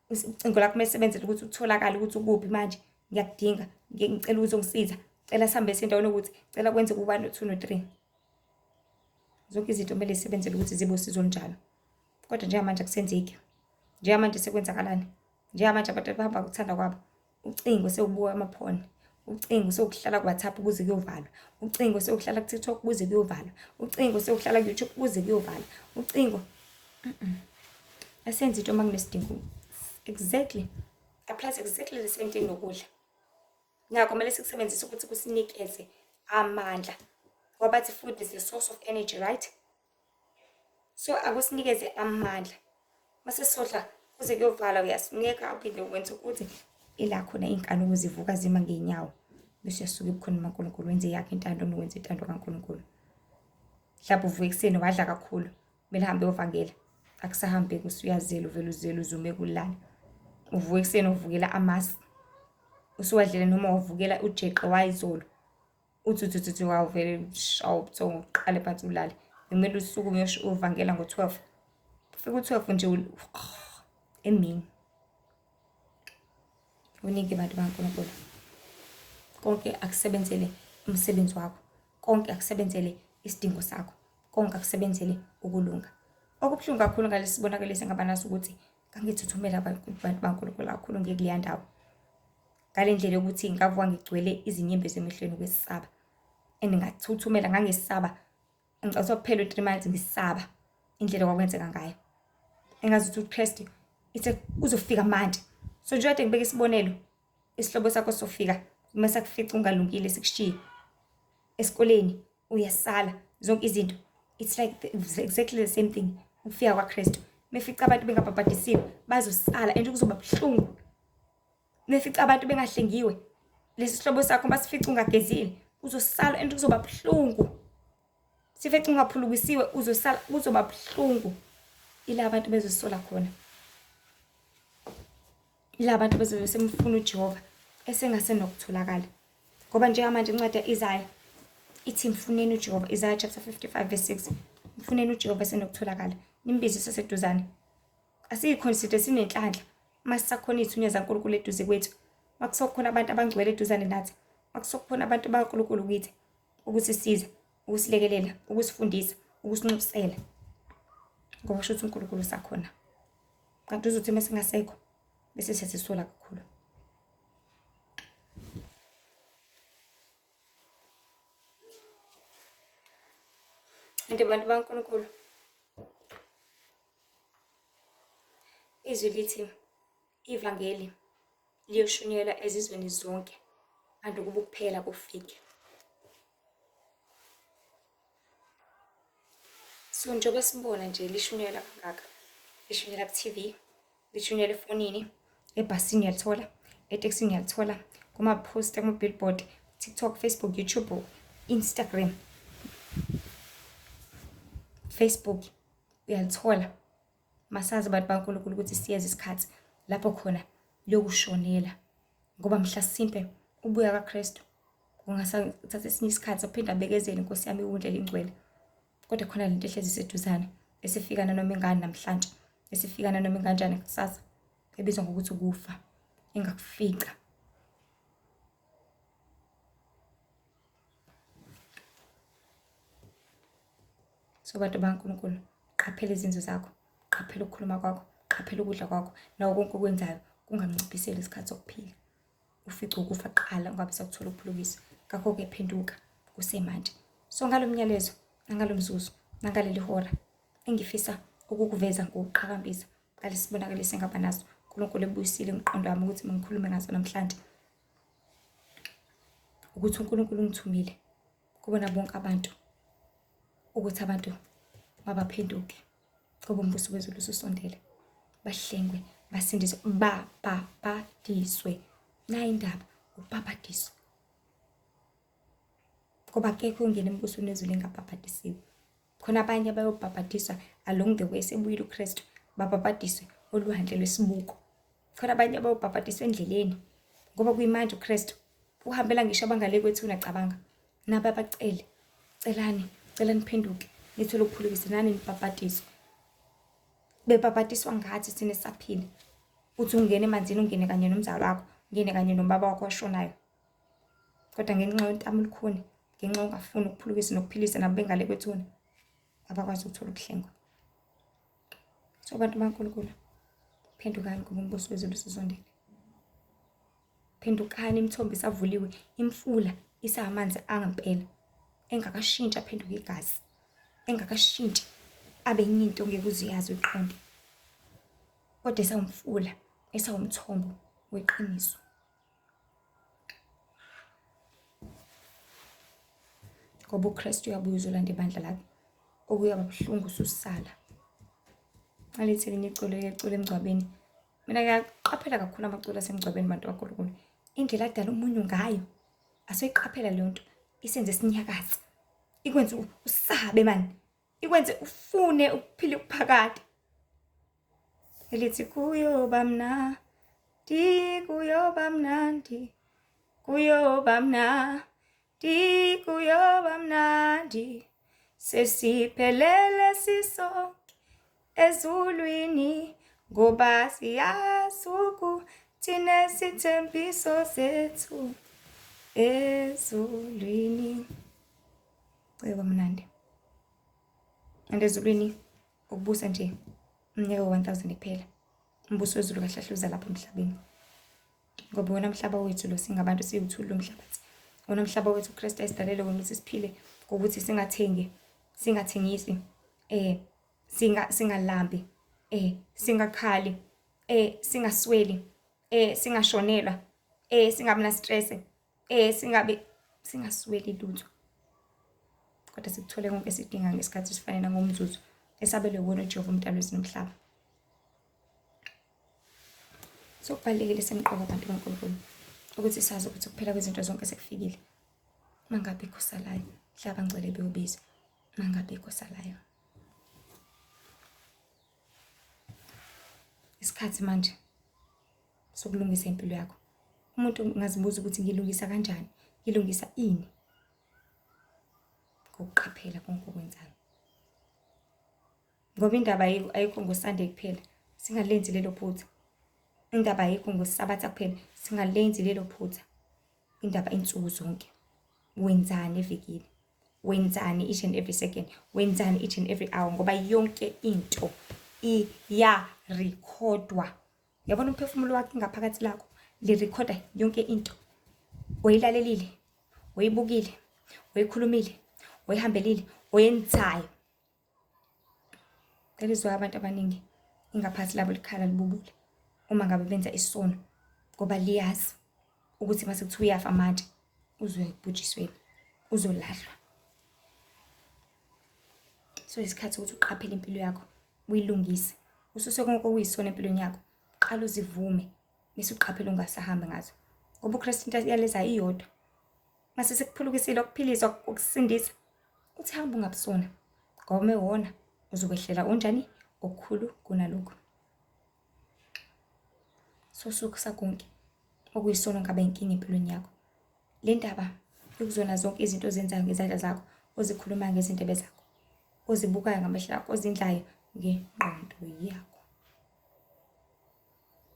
S1: ucingo lakho kumele sebenzele ukuthi utholakale ukuthi ukuphi manje ngiyakudinga ngicela uzongisiza cela sihambe sendaweni ukuthi cela kwenze ku-1 no-2 no-3 zonke izinto kumele zisebenzele ukuthi zibe usizo olunjalo kodwa njengamanje akusenzeki njengamanje sekwenzakalani njengamanje abantu bahamba ngokuthanda kwabo ucingo sewubuka amaphone ucingo sewukuhlala ku-WhatsApp kuze kuyovalwa ucingo sewukuhlala ku-TikTok kuze kuyovalwa ucingo sewukuhlala ku-YouTube kuze kuyovalwa ucingo asenze into uma kunesidingo exactly applies exactly the same thing nokudla ngakho kumele sikusebenzise ukuthi kusinikeze amandla ngoba bathi food is the source of energy right So akusinikeze amandla. Mase sodla kuze kuyovala uyasineka uphinde wenze ukuthi ila khona iy'nkanuko zivuka zima ngey'nyawo. Bese uyasuka ebukhoneni bukaNkulunkulu wenze eyakho intando nowenza intando kaNkulunkulu. Mhlawumbe uvuka ekuseni wadla kakhulu, kumele uhambe uyovangela. Akusahambeki usuyazela uvele uzele uzume kulala. Uvuka ekuseni uvukela amasi. Usuwadlile noma wavukela ujeqe wayizolo. Uthi uthi uthi wawuvele shawa ubuthongo uqale phansi ulale. Bekumele usukume uyovangela ngo-12. Fika u-12 nje emini. Kuningi bantu bakaNkulunkulu. Konke akusebenzele umsebenzi wakho. Konke akusebenzele isidingo sakho. Konke akusebenzele ukulunga. Okubuhlungu kakhulu ngalesi sibonakaliso engaba naso ukuthi ngangithuthumela abantu baNkulunkulu kakhulu ngiye kuleya ndawo. Ngale ndlela yokuthi ngavuka ngigcwele izinyembezi emehlweni ukwesaba. And ngathuthumela ngangesaba. Ngicabanga kuphela u-3 months ngisaba indlela okwakwenzeka ngayo. Engazuthi uKristu ithe uzofika manje. So nje kade ngibeka isibonelo, isihlobo sakho sofika uma sakufica ungalungile sikushiye. Esikoleni uyasala zonke izinto. It's like exactly the same thing ukufika kwaKristu. Mefica abantu bengabhabhadisiwe bazosala and kuzoba buhlungu. Mefica abantu bengahlengiwe lesi sihlobo sakho masifica ungagezile uzosala and kuzoba buhlungu. Sifica ungaphulukisiwe uzosala kuzoba buhlungu. Ila abantu bezosola khona. Ila abantu bezobe semfuna uJehova esengasenokutholakala. Ngoba njengamanje incwadi ya-Isaya ithi mfuneni uJehova, Isaya chapter 55 verse 6. Mfuneni uJehova esenokutholakala. Nimbize eseseduzane. Asiyikhonside sinenhlanhla uma sisakhona iy'thunywa zaNkulunkulu eduze kwethu. Uma kusokhona abantu abangcwele eduzane nathi. Uma kusokhona abantu bakaNkulunkulu kithi ukusisiza, ukusilekelela, ukusifundisa, ukusinxusela. Ngoba kusho ukuthi uNkulunkulu usakhona. Kanti uzothi uma singasekho bese siyasisola kakhulu. And bantu baNkulunkulu, izwi lithi ivangeli liyoshunyelwa ezizweni zonke kanti ukuba ukuphela kufike. So njengoba sibona nje lishunyelwa kangaka, lishunyelwa ku-TV, lishunyelwa efonini, ebhasini uyalithola, etekisini uyalithola, kuma-poster, kuma-billboard, TikTok, Facebook, YouTube, Instagram, Facebook uyalithola. Masazi abantu baNkulunkulu ukuthi siyeza isikhathi lapho khona liyokushonela ngoba mhlasimpe ubuya kaKristu kungasathatha esinye isikhathi aphinde abekezele inkosi yami iwundle lingcwele. Kodwa khona lento ehlezi iseduzane esifika nanoma ingani namhlanje, esifika nanoma inganjani kusasa, ebizwa ngokuthi ukufa, engakufica. So bantu bakaNkulunkulu, qaphela izinzo zakho, qaphela ukukhuluma kwakho, qaphela ukudla kwakho, nawo konke okwenzayo kunganciphiseli isikhathi sokuphila. Ufice ukufa kuqala ungabe sakuthola ukuphulukiswa. Ngakho-ke phenduka kusemanje. So ngalo myalezo, nangalo mzuzu, nangaleli hora engifisa ukukuveza ngokuqhakambisa ngalesi sibonakaliso engaba naso, uNkulunkulu ebuyisile umqondo wami ukuthi ngikhulume ngaso namhlanje, ukuthi uNkulunkulu ungithumile kubona bonke abantu ukuthi abantu mabaphenduke ngoba umbuso wezulu ususondele, bahlengwe, basindiswe, babhabhadiswe. Nayi indaba, ukubhabhadiswa. Ngoba akekho ongena embusweni wezulu engabhabhadisiwe. Khona abanye abayobhabhadiswa along the way sebuyile uKristu, babhabhadiswe olwandle lwesibuko. Khona abanye abayobhabhadiswa endleleni ngoba kuyimanje uKristu uhambela ngisho abangale kwethuna cabanga. Nabo abacele, celani, cela niphenduke, nithole ukuphulukisa nani nibhabhadiswe. Bebhabhadiswa ngathi thina esisaphila. Uthi ungena emanzini ungene kanye nomzali wakho, ungene kanye nobaba wakho oshonayo. Kodwa ngenxa yontamo olukhuni, ngenxa yokungafuni ukuphulukisa nokuphilisa nabo bengale kwethuna, abakwazi ukuthola ukuhlengwa. So bantu baNkulunkulu, phendukani ngoba umbuso wezulu ususondele. Phendukani, imithombo isavuliwe, imfula isamanzi angempela, engakashintshi aphenduke igazi, engakashintshi abe enye into ongeke uze uyazi uyiqonde, kodwa esawumfula, esawumthombo weqiniso. Ngoba uKristu uyabuya uzolanda ibandla lakhe, okuyaba buhlungu ususala. Ngalithi elinye iculo elicula emngcwabeni. Mina ngiyaqaphela kakhulu amaculo asemngcwabeni bantu baNkulunkulu. Indlela adala umunyu ngayo asoyiqaphela leyo nto isenze sinyakaze. Ikwenze usabe mani. Ikwenze ufune ukuphila ukuphakade. Elithi kuyoba mnandi, kuyoba mnandi, kuyoba mnandi, kuyoba mnandi. Sesiphelele sisonke ezulwini ngoba siyazi ukuthi nesithembiso sethu ezulwini. Kuyoba mnandi. And ezulwini ukubusa nje umnyaka we-1000 kuphela. Umbuso wezulu kahle kahle uza lapha emhlabeni. Ngoba wona mhlaba wethu lo singabantu siwuthuli lomhlabathi. Wona mhlaba wethu uKristu asidalele wona ukuthi siphile ngokuthi singathengi, singathengisi, singalambi, singakhali, singasweli, singashonelwa, singabi na stress, singabe singasweli lutho. Kodwa sikuthole konke esidinga ngesikhathi esifanele nangomzuzu esabelwe wona uJehova uMdali wezulu nomhlaba. So kubalulekile semqoka abantu kaNkulunkulu ukuthi sazi ukuthi ukuphela kwezinto zonke sekufikile. Mangabe kusalayo, hlaba ngcwele bewubizwa. Mangabe kusalayo. Isikhathi manje sokulungisa impilo yakho. Umuntu ungazibuza ukuthi ngilungisa kanjani? Ngilungisa ini? Ngokuqaphela konke okwenzayo. Ngoba indaba ayikho ngoSunday kuphela, singalenzi lelo phutha. Indaba ayikho ngoSabatha kuphela, singalenzi lelo phutha. Indaba insuku zonke. Wenzani evikini? Wenzani each and every second? Wenzani each and every hour? Ngoba yonke into iyarekhodwa. Yabona umphefumulo wakho ingaphakathi lakho lirekhoda yonke into oyilalelile, oyibukile, oyikhulumile, oyihambelile, oyenzayo. That is why abantu abaningi ingaphathi labo likhala libubule uma ngabe benza isono ngoba liyazi ukuthi mase kuthiwa uyafa manje uzoya ekubhujisweni, uzolahlwa. So isikhathi ukuthi uqaphele impilo yakho, uyilungise. Ususe konke okuyisono empilweni yakho, qala uzivume bese uqaphele ungasahambi ngazo. Ngoba uKristu into ayalezayo iyodwa. Mase sekuphulukisile ukuphiliswa ukusindisa, uthi hamba ungabusona ngoba uma wona uzokwehlela unjani okukhulu kunalokhu. So sukusa konke okuyisono ngaba inkinga empilweni yakho. Le ndaba ikuzona zonke izinto ozenzayo ngezandla zakho, ozikhulumayo ngezindebe zakho, ozibukayo ngamehlo akho, ozindlayo ngengqondo yakho.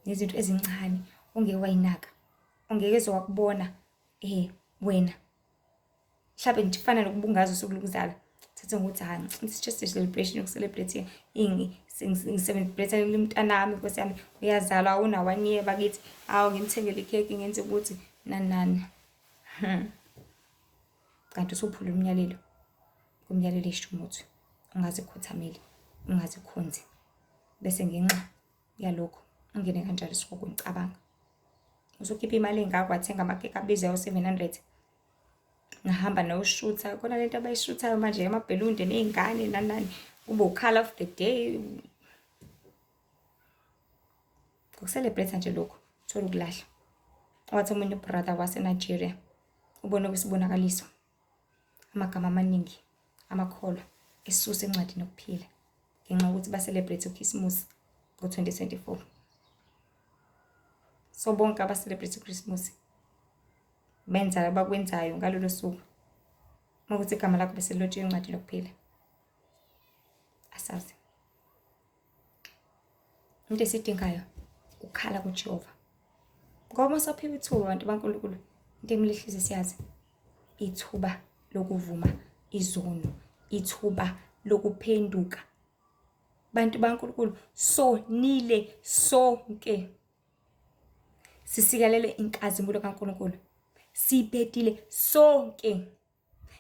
S1: Nezinto ezincane ongeke wayinaka, ongeke wakubona wena. Mhlawumbe nje kufana nokubungaza usuku lokuzalwa. Thathe ngokuthi hayi, it's just a celebration yokucelebrate ini, ngicelebrate umntanami, nkosi yami, uyazalwa una 1 year bakithi, awu ngimthengele ikhekhe ngenze ukuthi nani nani. Kanti usuphula umyalelo, umyalelo ishumi uthi ungazikhothameli, ungazikhonzi. Bese ngenxa yalokho ungene kanjalo esihogweni, cabanga. Usukhipha imali engaka wathenga amakhekhe abizayo 700. Ngahamba nayoshutha, khona lento abayishuthayo manje amabhelunde ney'ngane nani nani, kube u-colour of the day. Ngokucelebrate nje lokho, uthole ukulahla. Wathi omunye ubrother waseNigeria, ubone kwisibonakaliso amagama amaningi amakholwa esusa encwadini yokuphila ngenxa yokuthi ba-celebrate uKhisimusi ngo-2024. So bonke aba-celebrate uKhisimusi benza abakwenzayo ngalolo suku, uma kuthi igama lakho bese lilotshiwe encwadini yokuphila. Asazi. Into esidingayo ukukhala kuJehova. Ngoba uma usaphiwa ithuba bantu baNkulunkulu, into ekumele hlezi siyazi, ithuba lokuvuma izono, ithuba lokuphenduka. Bantu baNkulunkulu, sonile sonke. Sisikelele inkazimulo kaNkulunkulu. Sibhedile sonke.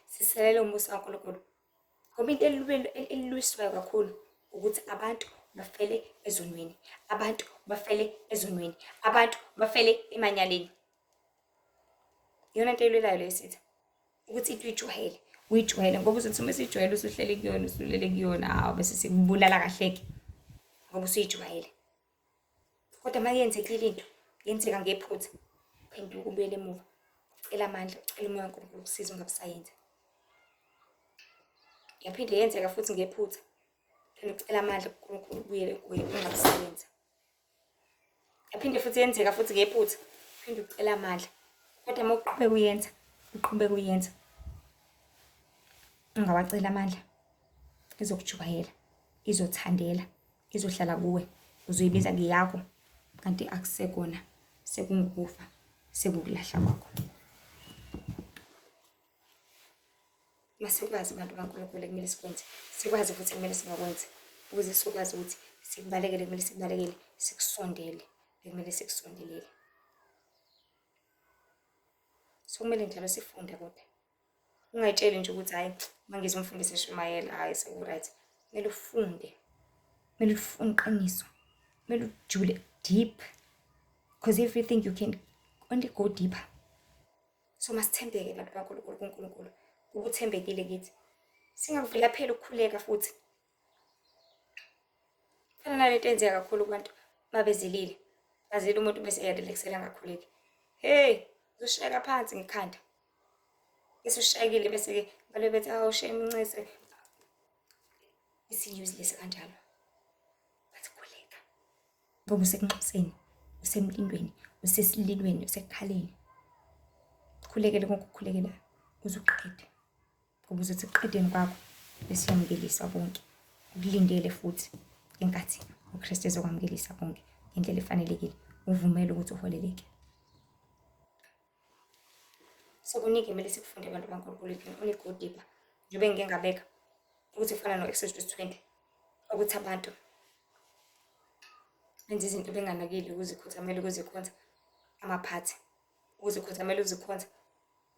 S1: Siselele umusa kaNkulunkulu. Ngoba into elulwiswayo kakhulu ukuthi abantu bafele ezonweni, abantu bafele ezonweni, abantu bafele emanyaleni. Iyona nto elwelayo leyo sitha, ukuthi into uyijwayele, uyijwayele ngoba uzothi uma usuyijwayele usuhlele kuyona, usulele kuyona, hawu bese sikubulala kahle-ke. Ngoba usuyijwayele. Kodwa uma yenzekile into, yenzeka ngephutha, phenduka ubuyele emuva. Ucela amandla, ucela umoya kaNkulunkulu ukusiza ungabe usayenza. Yaphinde yenzeka futhi ngephutha. Phinde ucela amandla kuNkulunkulu ubuyele kuye ungabe usayenza. Yaphinde futhi yenzeka futhi ngephutha. Phinde ucela amandla. Kodwa uma uqhubeka uyenza, uqhubeka uyenza. Ungawacela amandla. Izokujwayela, izothandela, izohlala kuwe. Uzoyibiza ngeyakho kanti akusekona sekungukufa, sekukulahla kwakho. Masikwazi bantu kaNkulunkulu ekumele sikwenze, sikwazi futhi ekumele singakwenzi ukuze sikwazi ukuthi sikubalekele kumele sikubalekele, sikusondele ekumele sikusondelele. So kumele njalo sifunde kodwa. Ungayitsheli nje ukuthi hhayi uma ngizwa umfundisi eshumayela hhayi seku-right. Kumele ufunde, kumele ufune iqiniso, kumele ujule deep because everything you can only go deeper. So masithembeke bantu baNkulunkulu kuNkulunkulu, ukuthembekile kithi. Singakuvilapheli ukukhuleka futhi. Fana nalento eyenzeka kakhulu kubantu uma bezilile. Bazile umuntu bese eyarelaxela angakhuleki. Hey, uzoshayeka phansi ngekhanda. Bese ushayekile bese-ke bale bethi awu shame ncese. Isi-useless kanjalo. Bathi khuleka. Ngoba usekunxuseni, usemlindweni, usesililweni, usekukhaleni. Khulekele konke okukhulekelayo uze uqede. Ngoba uzothi ekuqedeni kwakho bese uyamukeliswa konke. Ukulindele futhi ngenkathi uKristu ezokwamukelisa konke ngendlela efanelekile. Uvumele ukuthi uholeleke. So kuningi kumele sikufunde abantu baNkulunkulu, you can only go deeper. Njengoba engike ngabeka ukuthi kufana no-Exodus 20 ukuthi abantu benza izinto benganakile ukuzikhothamela ukuzikhonza amaphathi ukuzikhothamela ukuzikhonza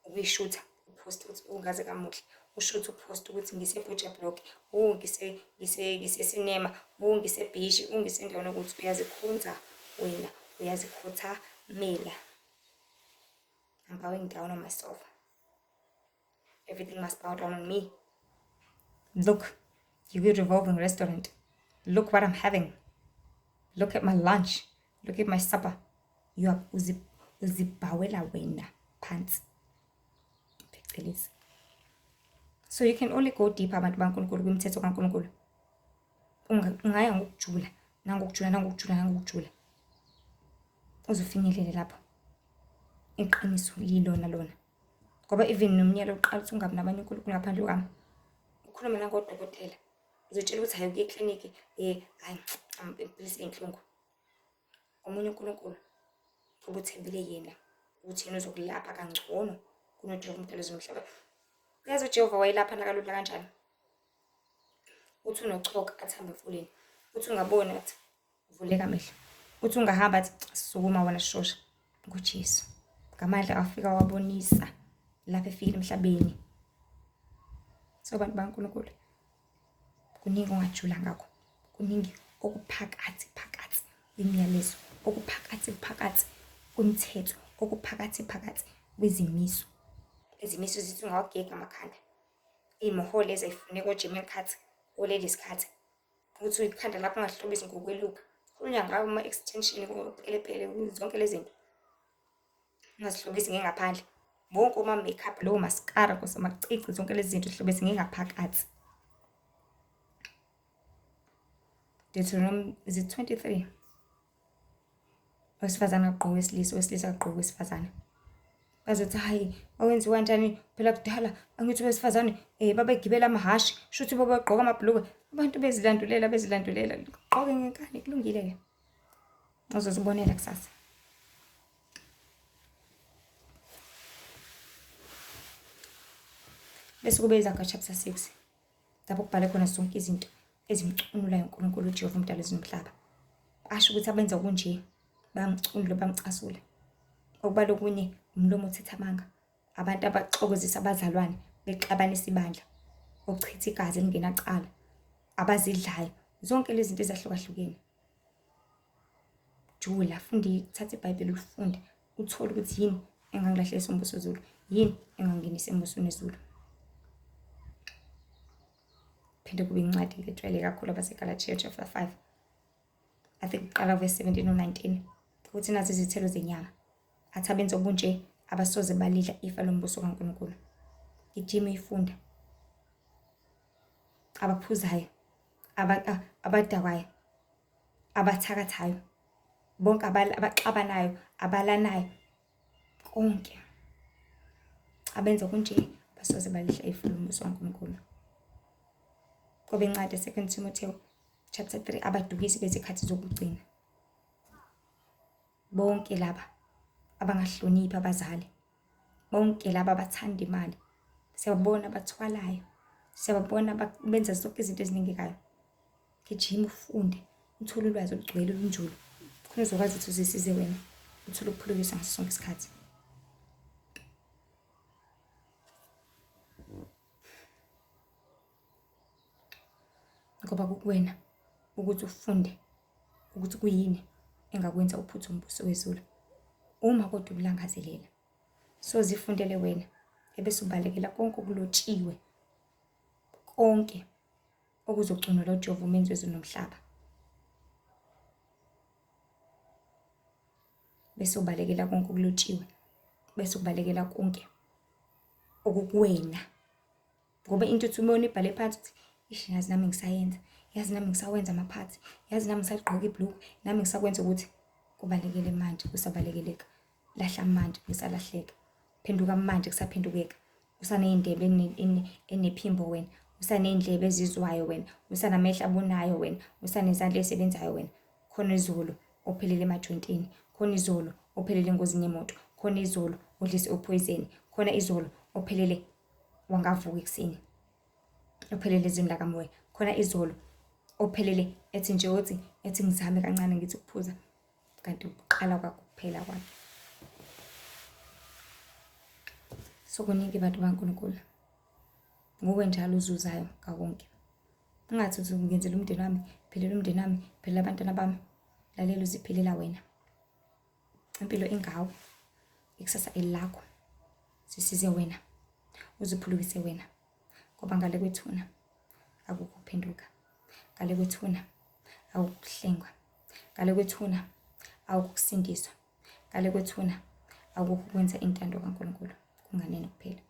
S1: ukuyishutha uphoste ukuthi ungaze kamuhle ushuthe uphoste ukuthi ngise-butcher block ngisesinema ngisebhishi ngisendaweni yokuthi uyazikhonza wena uyazikhothamela. I'm bowing down on myself. Everything must bow down on me. Look, you good revolving restaurant. Look what I'm having. Look at my lunch. Look at my supper. You are uzibhawela wena phansi. Phecelezi. So you can only go deeper abantu baNkulunkulu kwimithetho kaNkulunkulu. Ungaya ngokujula, nangokujula, nangokujula, nangokujula. Uze ufinyelele lapho. Iqiniso lilona lona. Ngoba even nomnyalo uqala ukuthi ungabi nabanye uNkulunkulu ngaphandle kwami. Ukhulume nangodokotela. Uzotshela ukuthi hayi uye eklinikhi, hayi impilisi iy'nhlungu. Omunye uNkulunkulu ngoba uthembile yena ukuthi yena uzokulapha kangcono kunoJehova uMdali wezulu nomhlaba. Uyazi uJehova wayelapha nakalula kanjani? Uthi unochoka athambe emfuleni. Uthi ungaboni athi vuleka amehlo. Uthi ungahamba athi sukuma wena shosha. NguJesu. Ngamandla afika wabonisa lapho efikile emhlabeni. So bantu baNkulunkulu kuningi ongajula ngakho. Kuningi okuphakathi phakathi kwimiyalezo, okuphakathi phakathi kwemithetho, okuphakathi phakathi kwezimiso. Izimiso zithi ungawagegi amakhanda. Iy'mohole ezayifuneka o-German cut, o-ladies cut. Ukuthi ikhanda lakho ungahlobisi ngokweluka. Khulunywa ngawo ama-extension, opelepele, zonke lezi zinto. Ungazihlobisi ngengaphandle. Bonke oma-makeup, lowo mascara, nkosi amacici, zonke lezi zinto zihlobise ngengaphakathi. Deuteronomy, is it 23? Owesifazane akagqoke owesilisa, owesilisa akagqoke owesifazane. Bazothi hhayi wawenziwa kanjani phela kudala angithi owesifazane babegibela amahhashi shuthi babegqoka amabhulukwe. Abantu bezilandulela bezilandulela gqoke ngenkani kulungile-ke. Uzozibonela kusasa. Bese kube iZaga chapter 6 lapho kubhalwe khona zonke izinto ezimcunulayo uNkulunkulu uJehova uMdali wezulu nomhlaba. Asho ukuthi abenza okunje bayamcunula bayamcasula. Okuba lokunye umlomo othetha amanga, abantu abaxokozisa abazalwane bexabanisa ibandla, ochitha igazi elingenacala, abazidlayo, zonke lezi zinto ezahlukahlukene. Jula, funda, thatha iBhayibheli ulifunde, uthole ukuthi yini engangilahlekisa umbuso wezulu, yini engangingenisa embusweni wezulu. Phinde kube incwadi ejwayele kakhulu abaseGalathiya chapter 5. I think kuqala verse 17 no 19 ukuthi nazi izithelo zenyama. Athi abenza okunje abasoze balidla ifa lombuso kaNkulunkulu. Gijima uyifunda. Abaphuzayo, abadakwayo, abathakathayo, bonke abaxabanayo, abalanayo, konke abenza kunje basoze balidla ifa lombuso kaNkulunkulu. Kobe incwadi 2 Timotheo chapter 3 abadukisi bezikhathi zokugcina. Bonke laba abangahloniphi abazali, bonke laba abathanda imali, siyababona abathwalayo, siyababona benza zonke izinto ezinengekayo. Gijima ufunde, uthole ulwazi olugcwele olunjulu, khona uzokwazi ukuthi uzisize wena, uthole ukuphulukiswa ngaso sonke isikhathi. Ngoba kukuwena ukuthi ufunde ukuthi kuyini engakwenza uphuthe umbuso wezulu uma kodwa ubulangazelela. So zifundele wena ebese ubalekela konke okulotshiwe, konke okuzocunula uJehova umenzi wezulu nomhlaba. Bese ubalekela konke okulotshiwe, bese ubalekela konke okukuwena. Ngoba into uthi ubona ibhale phansi uthi ish yazi nami ngisayenza, yazi nami ngisawenza amaphathi, yazi nami ngisagqoka ibhulukwe, nami ngisakwenza ukuthi kubalekele manje kusabalekeleka. Lahla manje kusalahleka. Phenduka manje kusaphendukeka. Usaney'ndebe enephimbo wena, usaney'ndlebe ezizwayo wena, usanamehlo abonayo wena, usanezandla ey'sebenzayo wena. Khona izolo ophelele emajoyintini, khona izolo ophelele engozini yemoto, khona izolo odliswe uphoyizeni, khona izolo ophelele wangavuka ekuseni ophelele ezweni lakamoya khona izolo ophelele ethi nje othi ethi ngizame kancane ngithi ukuphuza kanti ukuqala kwakho kuphela kwakhe. So kuningi bantu baNkulunkulu, nguwe njalo uzuzayo ngakonke. Ungathi uthi ngenzela umndeni wami, philela umndeni wami, philela abantwana bami. Lalela uziphilela wena. Impilo ingawe, ikusasa elakho. Sisize wena, uziphulukise wena. Ngoba ngale kwethuna akukho kuphenduka, ngale kwethuna akukho kuhlengwa, ngale kwethuna akukho kusindiswa, ngale kwethuna akukho ukwenza intando kaNkulunkulu, kunganeno kuphela.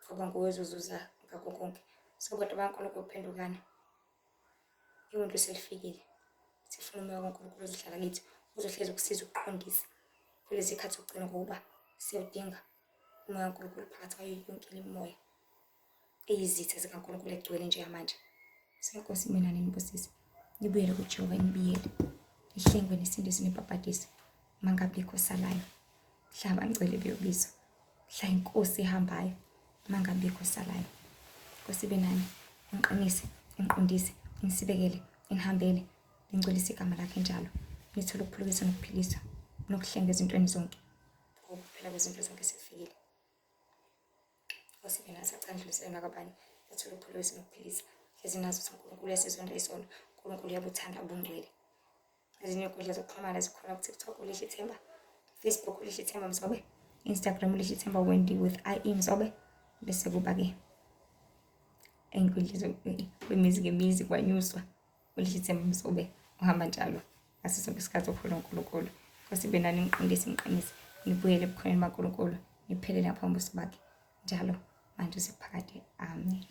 S1: Ngoba nguwe ozozuza ngakho konke. So bantu bakaNkulunkulu phendukani. Iwundlu selifikile. Sifuna umoya kaNkulunkulu ozohlala kithi, uzohlezi ukusiza ukuqondisa kulezi khathi zokugcina ngokuba siyawudinga umoya kaNkulunkulu phakathi kwayo yonke imimoya eyizitha zikaNkulunkulu egcwele njengamanje. Senkosi mina ninibusise. Nibuyele kuJehova nibuyele. Nihlengwe nisindiswe nibhabhadiswe. Mangabikho osalayo. Mhla abangcwele beyobizwa. Mhla inkosi ihambayo. Mangabikho osalayo. Nkosi ibe nani. Ingiqinise, ingiqondise, inisibekele, inihambele, ningcwelise igama lakhe njalo. Nithole ukuphulukiswa nokuphiliswa nokuhlenga ezintweni zonke. Ngoba ukuphela kwezinto zonke sekufikile. Nkosi ibe nathi acandlulisele nakwabanye bathole ukuphulukisa nokuphilisa. Hlezi nazi ukuthi uNkulunkulu uyasizonda isono. uNkulunkulu uyabuthanda ubungcwele. Ezinye iy'nkundla zokuxhumana zikhona ku-TikTok uLihle Ithemba, Facebook uLihle Ithemba Mzobe, Instagram uLihle Ithemba Wendy with IE Mzobe, bese kuba-ke ey'nkundla kwimizi ngemizi kwanyuswa uLihle Ithemba Mzobe uhamba njalo ngaso sonke isikhathi okholwa uNkulunkulu. Nkosi ibe nani, niqondise, niqinise, nibuyele ebukhoneni baNkulunkulu, niphelele ngaphambi kobuso bakhe njalo manje kuze kuphakade. Amen.